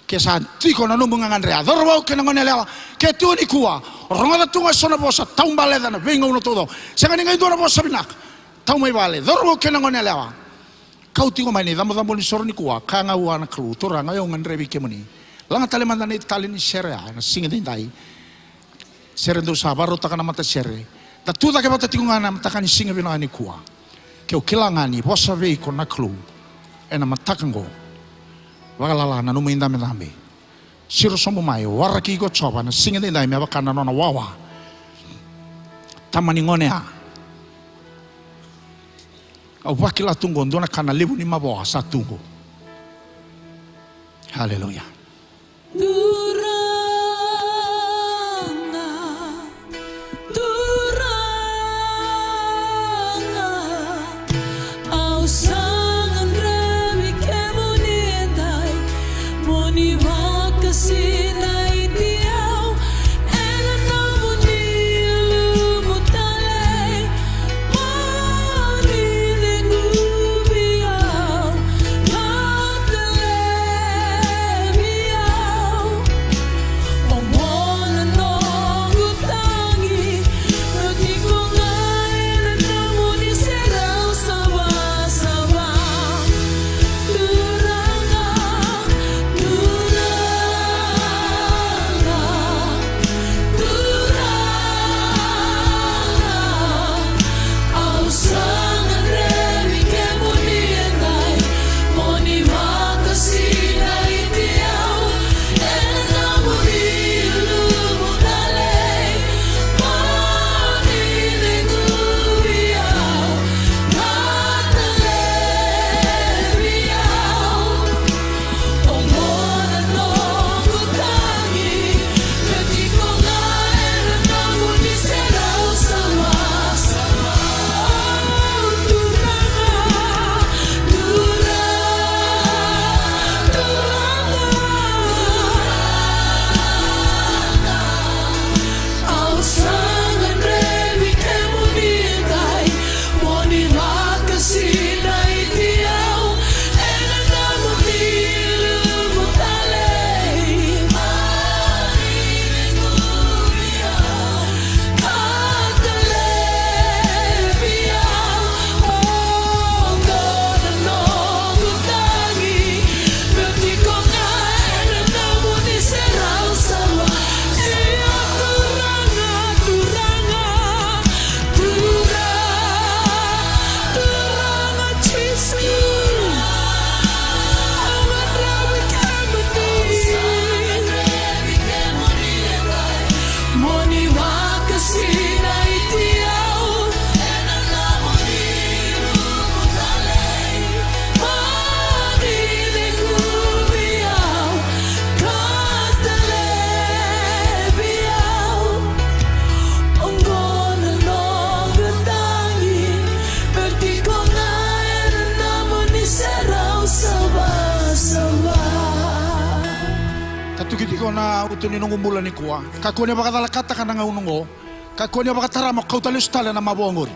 Ke sa tiko na nomu gagadre, a cauravou kei na goneyalewa, ke tu nikua, rogoca tu ga eso na vosa, taubaleca na veigauna taucoko. Sega ni qai dua na vosa vinaka. Tau mai vale, cauravou kei na goneyalewa. Kau tiko mai na icabocabo ni soro nikua, kaya ga vua na Kalou, Turaga, o yau gadrevi kemuni. Laga tale mada na italei ni sere ya ena siga edaidai. Sere dou sa vakarautaka na matasere. Da tu cake vata tiko ga na mataka ni siga vinaka nikua. Keu kila ga ni vosa vei iko na Kalou ena mataka oqo. Vakalala na nomu idabedabe. Siro sobu mai, waraki iko Jiova na siga edaidai me vaka na nona wawa. Tama ni gone ya. Au vakila tu qo, dua na ka na levu ni mavoa sa tu qo. Haleluya. Turaga, Turaga, au sa gadrevi kemuni edai, mo ni vakasinaiti au ena nomuni lumu talei, mo ni ceguvi au, vakalevi au. O gona noqu tagi, meu tiko ga ena nomuni serau savasava. Turaga, Turaga, Turaga, au sa gadrevi kemuni edai, mo ni vakasinaiti au ena nomuni lumu talei, mo ni ceguvi au, vakalevi au. O gona noqu tagi, meu tiko ga ena nomuni serau savasava. Turaga, Turaga, Turaga, au sa gadrevi kemuni edai, mo ni vakasinaiti au ena nomuni lumu talei, mo ni ceguvi au, vakalevi au. O gona noqu tagi, meu tiko ga ena nomuni serau savasava. Io, Turaga, Turaga, Turaga, Turaga Jisu. Au gadrevi kemuni. Mo ni vakasinaiti au ena nomuni lumu talei, mo ni ceguvi au, vakalevi au. O gona noqu tagi, meu tiko ga ena nomuni serau savasava. Ka tukituki tiko na uto ni noqu bula nikua. Kakua ni vakacalakataka na gauna oqo. Kakua ni vakatara mo kauta lesu tale na mavoa oqori.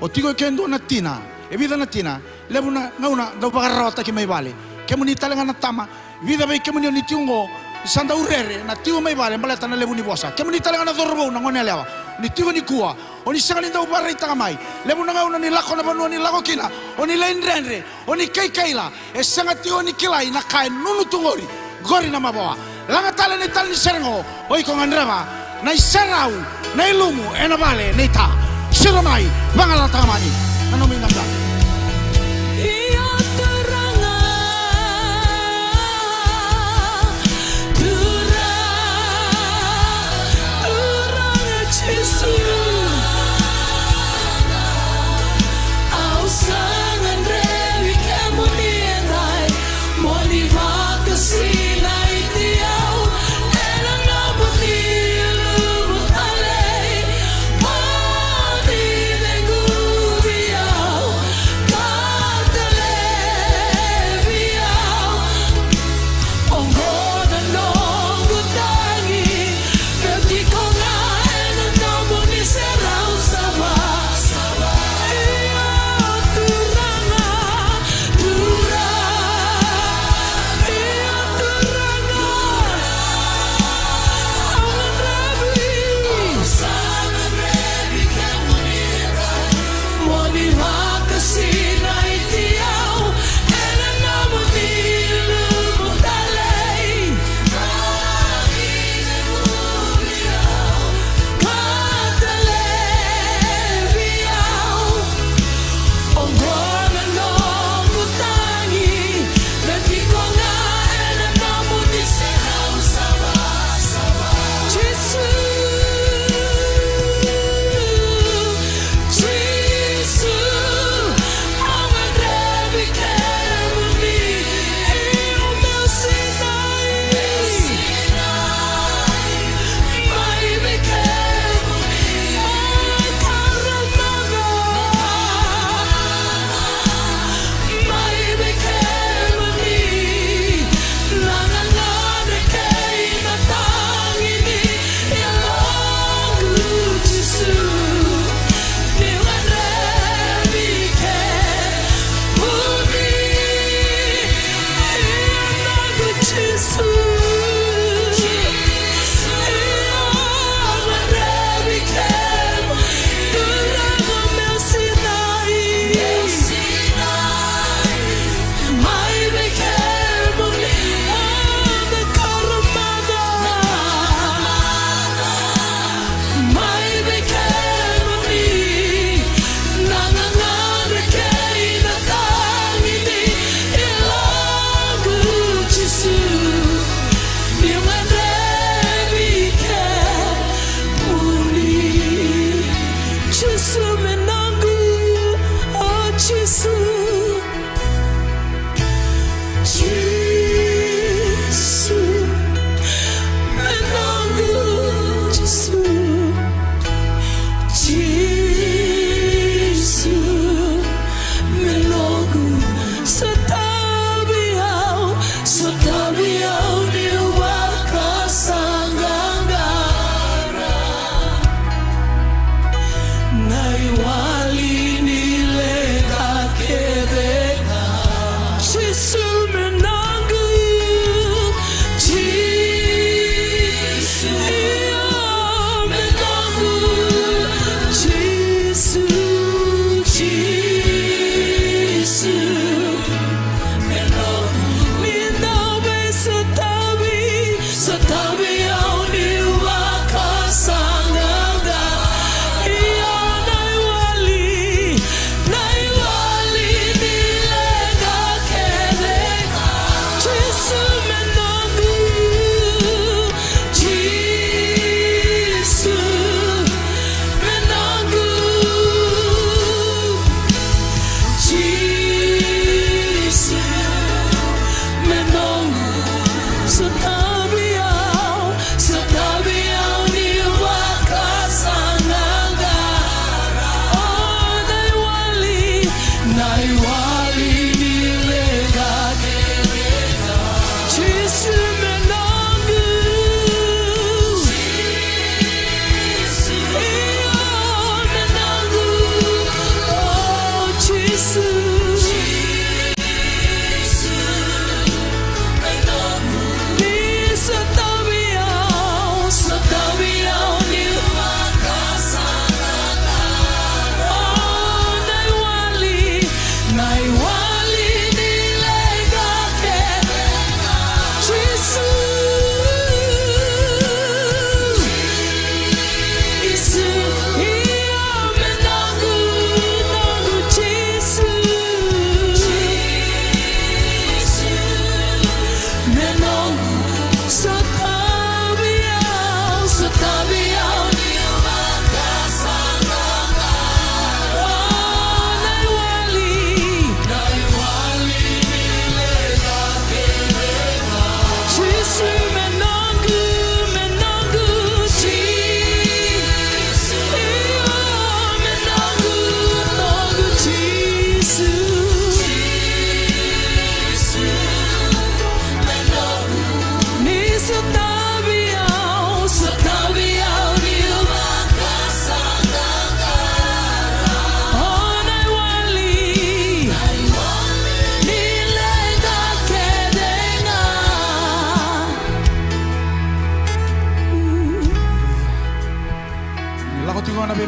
O tiko e ke dua na tina, e vica na tina, levu na gauna dau vakararawataki mai vale. Kemuni tale ga na tama, vica vei kemuni o ni tiko oqo, ni sa dau rere na tiko mai vale baleta na levu ni vosa. Kemuni tale ga na cauravou, na goneyalewa, ni tiko nikua, o ni sega ni dau vakaraitaka mai. Levu na gauna ni lako na vanua ni lako kina, o ni lai dredre, o ni kaikaila, e sega tiko ni kilai na ka e nunu tu qori, qori na mavoa. Laga tale na itali ni sere qo, o iko gadreva na iserau, na ilumu ena vale nei Ta. Siro mai, vagalalataka mai na nomu inamdara. Io Turaga, Turaga, Turaga Jisu. Au sa gadrevi kemuni edai, mo ni vakasinaiti au ena nomuni lumu talei, mo ni ceguvi au,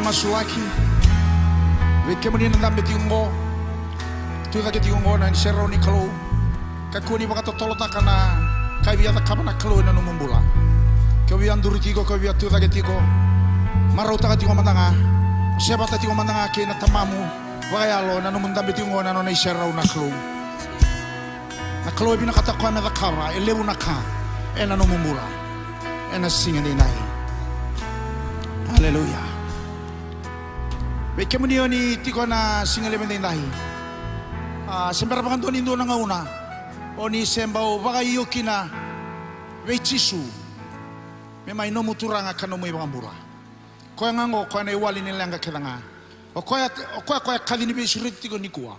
Masulaki vei kemuni na dabe tiko oqo, tu cake tiko oqo ena iserau ni Kalou. Kakua ni vakatotolotaka na ka e via cakava na Kalou ena nomu bula. Ke o via duri tiko, ke o via tu cake tiko, marautaka tiko mada ga, sevata tiko mada ga kei na Tamamu vakayalo ena nomu dabe tiko oqo ena nona iserau na Kalou. Na Kalou e vinakata o koya me cakava e levu na ka ena nomu bula ena siga edaidai. Aleluya. Vei kemuni o ni tiko ena siga levu edaidai, a, se bera vakadua ni dua na gauna o ni se bau vakaio kina vei Jisu me mai nomu Turaga ka nomu iVakabula. Koya ga oqo, koya na iwali ni leqa kece ga. O koya, o koya, koya kaci ni veisureti tiko nikua.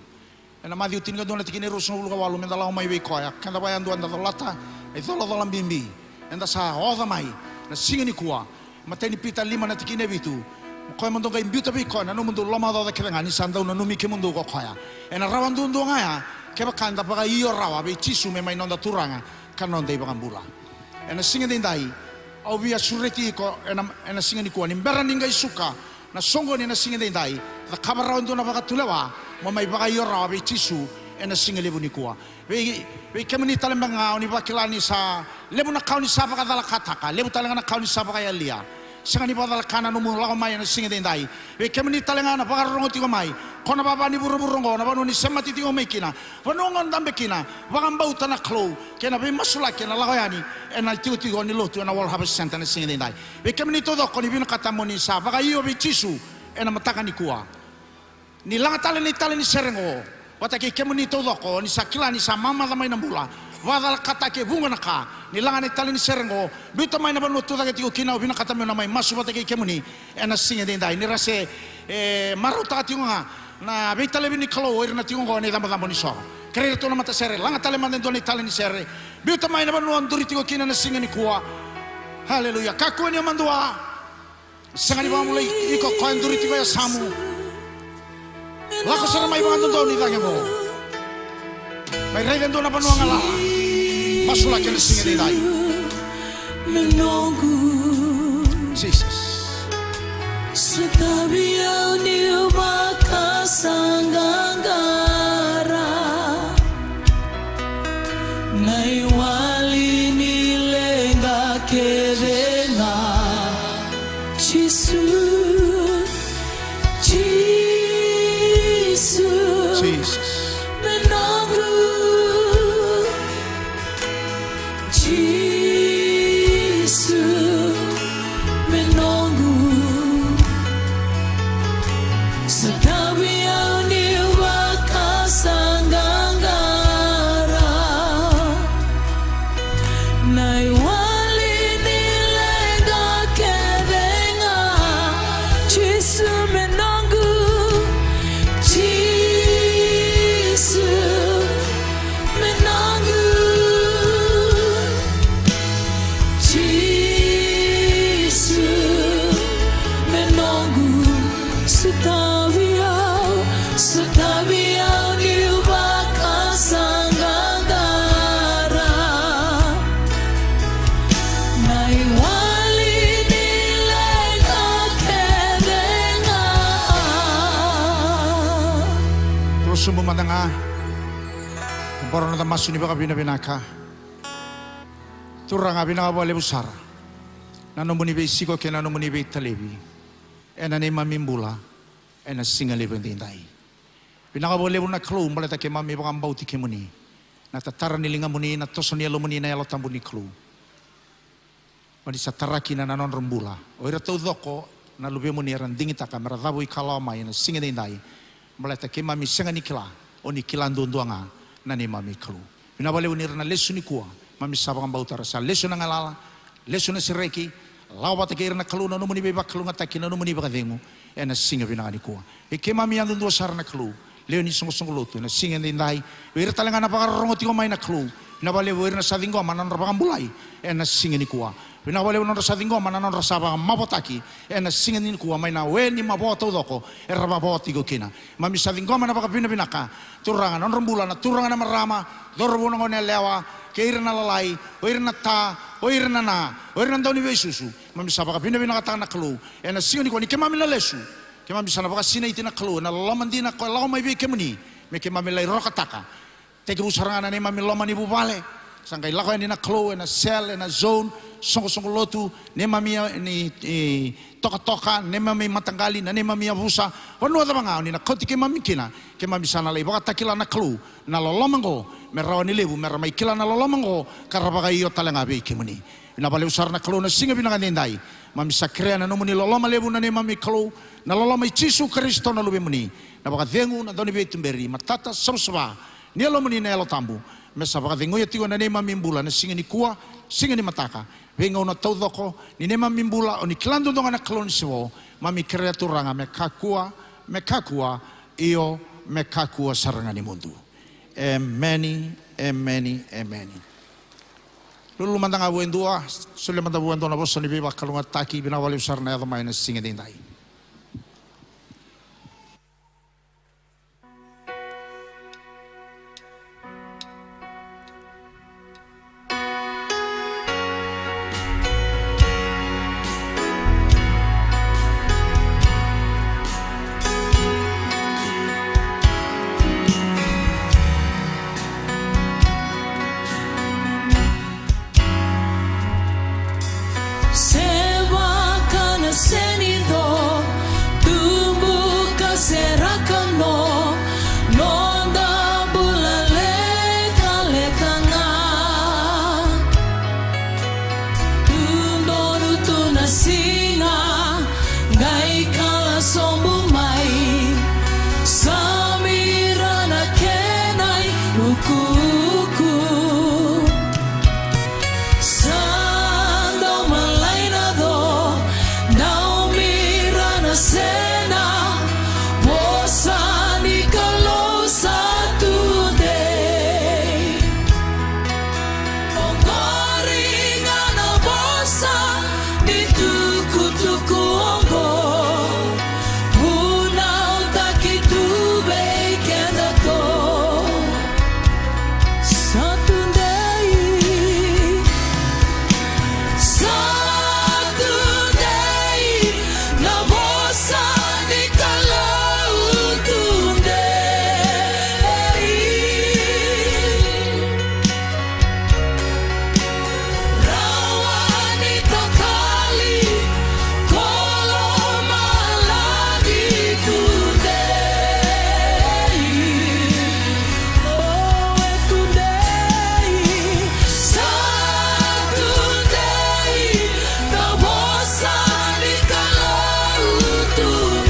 Ena Maciu tinikadua na tikina e ruasagavulu ka walu, meda lako mai vei koya, keda vakayadua eda colata na icolacola bibi. Eda sa oca mai na siga nikua. Matai ni Pita lima na tikina e vitu. O koya mo dou qai biuta vei koya na nomudou lomaocaoca kece ga, ni sa dau nanumi kemudou ko koya. Ena rawa duadua ga ya kevaka eda vakaio rawa vei Jisu me mai noda Turaga ka noda iVakabula. Ena siga edaidai, au via sureti iko ena, ena siga nikua, ni bera ni qai suka na soqoni ena siga edaidai, cakava rawa e dua na vakatulewa mo mai vakaio rawa vei Jisu ena siga levu nikua. Vei, vei kemuni tale beka ga o ni vakila ni sa levu na ka o ni sa vakacalakataka, levu tale ga na ka o ni sa vakayalia. Sega ni vakacalaka na nomu lako mai ena siga edaidai. Vei kemuni tale ga na vakarorogo tiko mai, ko na vava ni vuravura oqo, na vanua ni semati tiko mai kina, vanua oqo o dabe kina, vakabauta na Kalou kei na veimasulaki ena lako yani ena itikotiko ni lotu ena World Harvest Centre ena siga edaidai. Vei kemuni taucoko ni vinakata mo ni sa vakaio vei Jisu ena mataka nikua, ni laga tale na italai ni sere oqo vata kei kemuni taucoko ni sa kila ni sa mamaca mai na bula, vakacalakataki e vuqa na ka, ni laga na italai ni sere oqo, biuta mai na vanua tu cake tiko kina, au vinakata meu na mai masu vata kei kemuni ena siga edaidai. Ni ra se, e, marautaka tiko ga na veitalevi ni Kalou o ira na tiko oqo ena icabocabo ni soro. Kerei iratou na matasere, laga tale mada e dua na italai ni sere, biuta mai na vanua o duri tiko kina ena siga nikua. Aleluya. Kakua ni o madua. Sega ni vakabulai iko koya e duri tiko e yasamu. Lako sara mai vakadodonu i cake oqo. Mai raica e dua na vanua galala. Masulaki ena siga edaidai. Jesus. Sotavi au niu vakasaqaqara. Na iwali ni leqa kece ga. Jisu, Jisu, Jesus. Me noqu. Jisu, me noqu. Sotavi au niu vakasaqaqara. Na iwali ni leqa kece ga. Jisu me noqu. Jisu me noqu. Jisu me noqu. Sotavi au, sotavi au niu vakasaqaqara. Na iwali ni leqa kece ga. Tou subu mada ga. Boro na masu ni vakavinavinaka. Turaga, vinaka vakalevu sara na nomuni veisiko kei na nomuni veitalevi ena neimami bula ena siga levu edaidai. Vinaka vakalevu na Kalou baleta keimami vakabauti kemuni, na tatara ni ligamuni, na toso ni yalomuni, na Yalo Tabu ni Kalou. Oni sa tara kina na nodra bula o ira taucoko na luvemuni era digitaka mera cavuikalawa mai ena siga edaidai. Baleta keimami sega ni kila, oni kila duadua ga na neimami Kalou. Vinaka vakalevu ni ra na lesu nikua, mami sa vakabauta ra sa lesu na galala, lesu na sereki, lako vata kei ira na Kalou na nomuni veivakalougatataki, na nomuni vakacegu ena siga vinaka nikua. E keimami yadudua sara na Kalou, lewe ni soqosoqo lotu ena siga edaidai. Vei ira tale ga na vakarorogo tiko mai na Kalou, vinaka vakalevu o ira na sa ciqoma na nodra vakabulai ena siga nikua. Vinaka vakalevu na nodra sa ciqoma na nodra sa vakamavotaki ena siga nikua mai na we ni mavoa taucoko era mavoa tiko kina. Mami sa ciqoma na vakavinavinaka, Turaga, na nodra bula na turaga, na marama, cauravou, na goneyalewa, kei ira na lalai, o ira na ta, o ira na na, o ira na dauniveisusu. Keimami sa vakavinavinakataka na Kalou ena siga nikua ni keimami na lesu. Keimami sa na vakasinaiti na Kalou ena loloma dina ko e lako mai vei kemuni me keimami lai rokataka. Tekivu sara ga na neimami loma ni vuvale, sa qai lako yani na Kalou ena cell, ena zone, soqosoqo lotu, neimami, e, ni, e, tokatoka, neimami mataqali, na neimami yavusa. Vanua cava ga o ni na kauti keimami kina, keimami sa na lai vakatakila na Kalou na loloma oqo, me rawa ni levu me ra mai kila na loloma oqo ka ra vakaio tale ga vei kemuni. Vinaka vakalevu sara na Kalou na siga vinaka edaidai. Keimami sa kerea na nomuni loloma levu na neimami Kalou, na loloma i Jisu Karisito na Luvemuni, na vakacegu, na dauniveituberi, matata savasava ni Yalomuni na Yalo Tabu, me sa vakaceguya tiko na neimami bula na siga nikua, siga ni mataka, veigauna taucoko ni neimami bula. O ni kila duadua ga na Kalou ni se vo. Keimami kerea Turaga me kakua, me kakua, io, me kakua sara ga ni mudu. Emeni, emeni, emeni. Lululu mada ga vua e dua, solia mada vua e dua na vosa ni veivakalougatataki. Vinaka vakalevu sara na yaco mai na siga edaidai. Sevaka na senico, tubu ka seraka no, noda bula lekaleka ga. Tudonu tu na siga, qai kala sobu mai, samira na kena iukuuku. Sa dau malai na co, dau mira na sena, vosa ni Kalou sa tudei. Oqori ga na vosa ni tukutuku oqo, vunautaki tu vei keda ko. Sa tudei, sa tudei, na vosa ni Kalou tudei. Rawa ni kakali, kolo malagi tudei. O e tudei, sa tudei, na vosa ni Kalou tudei.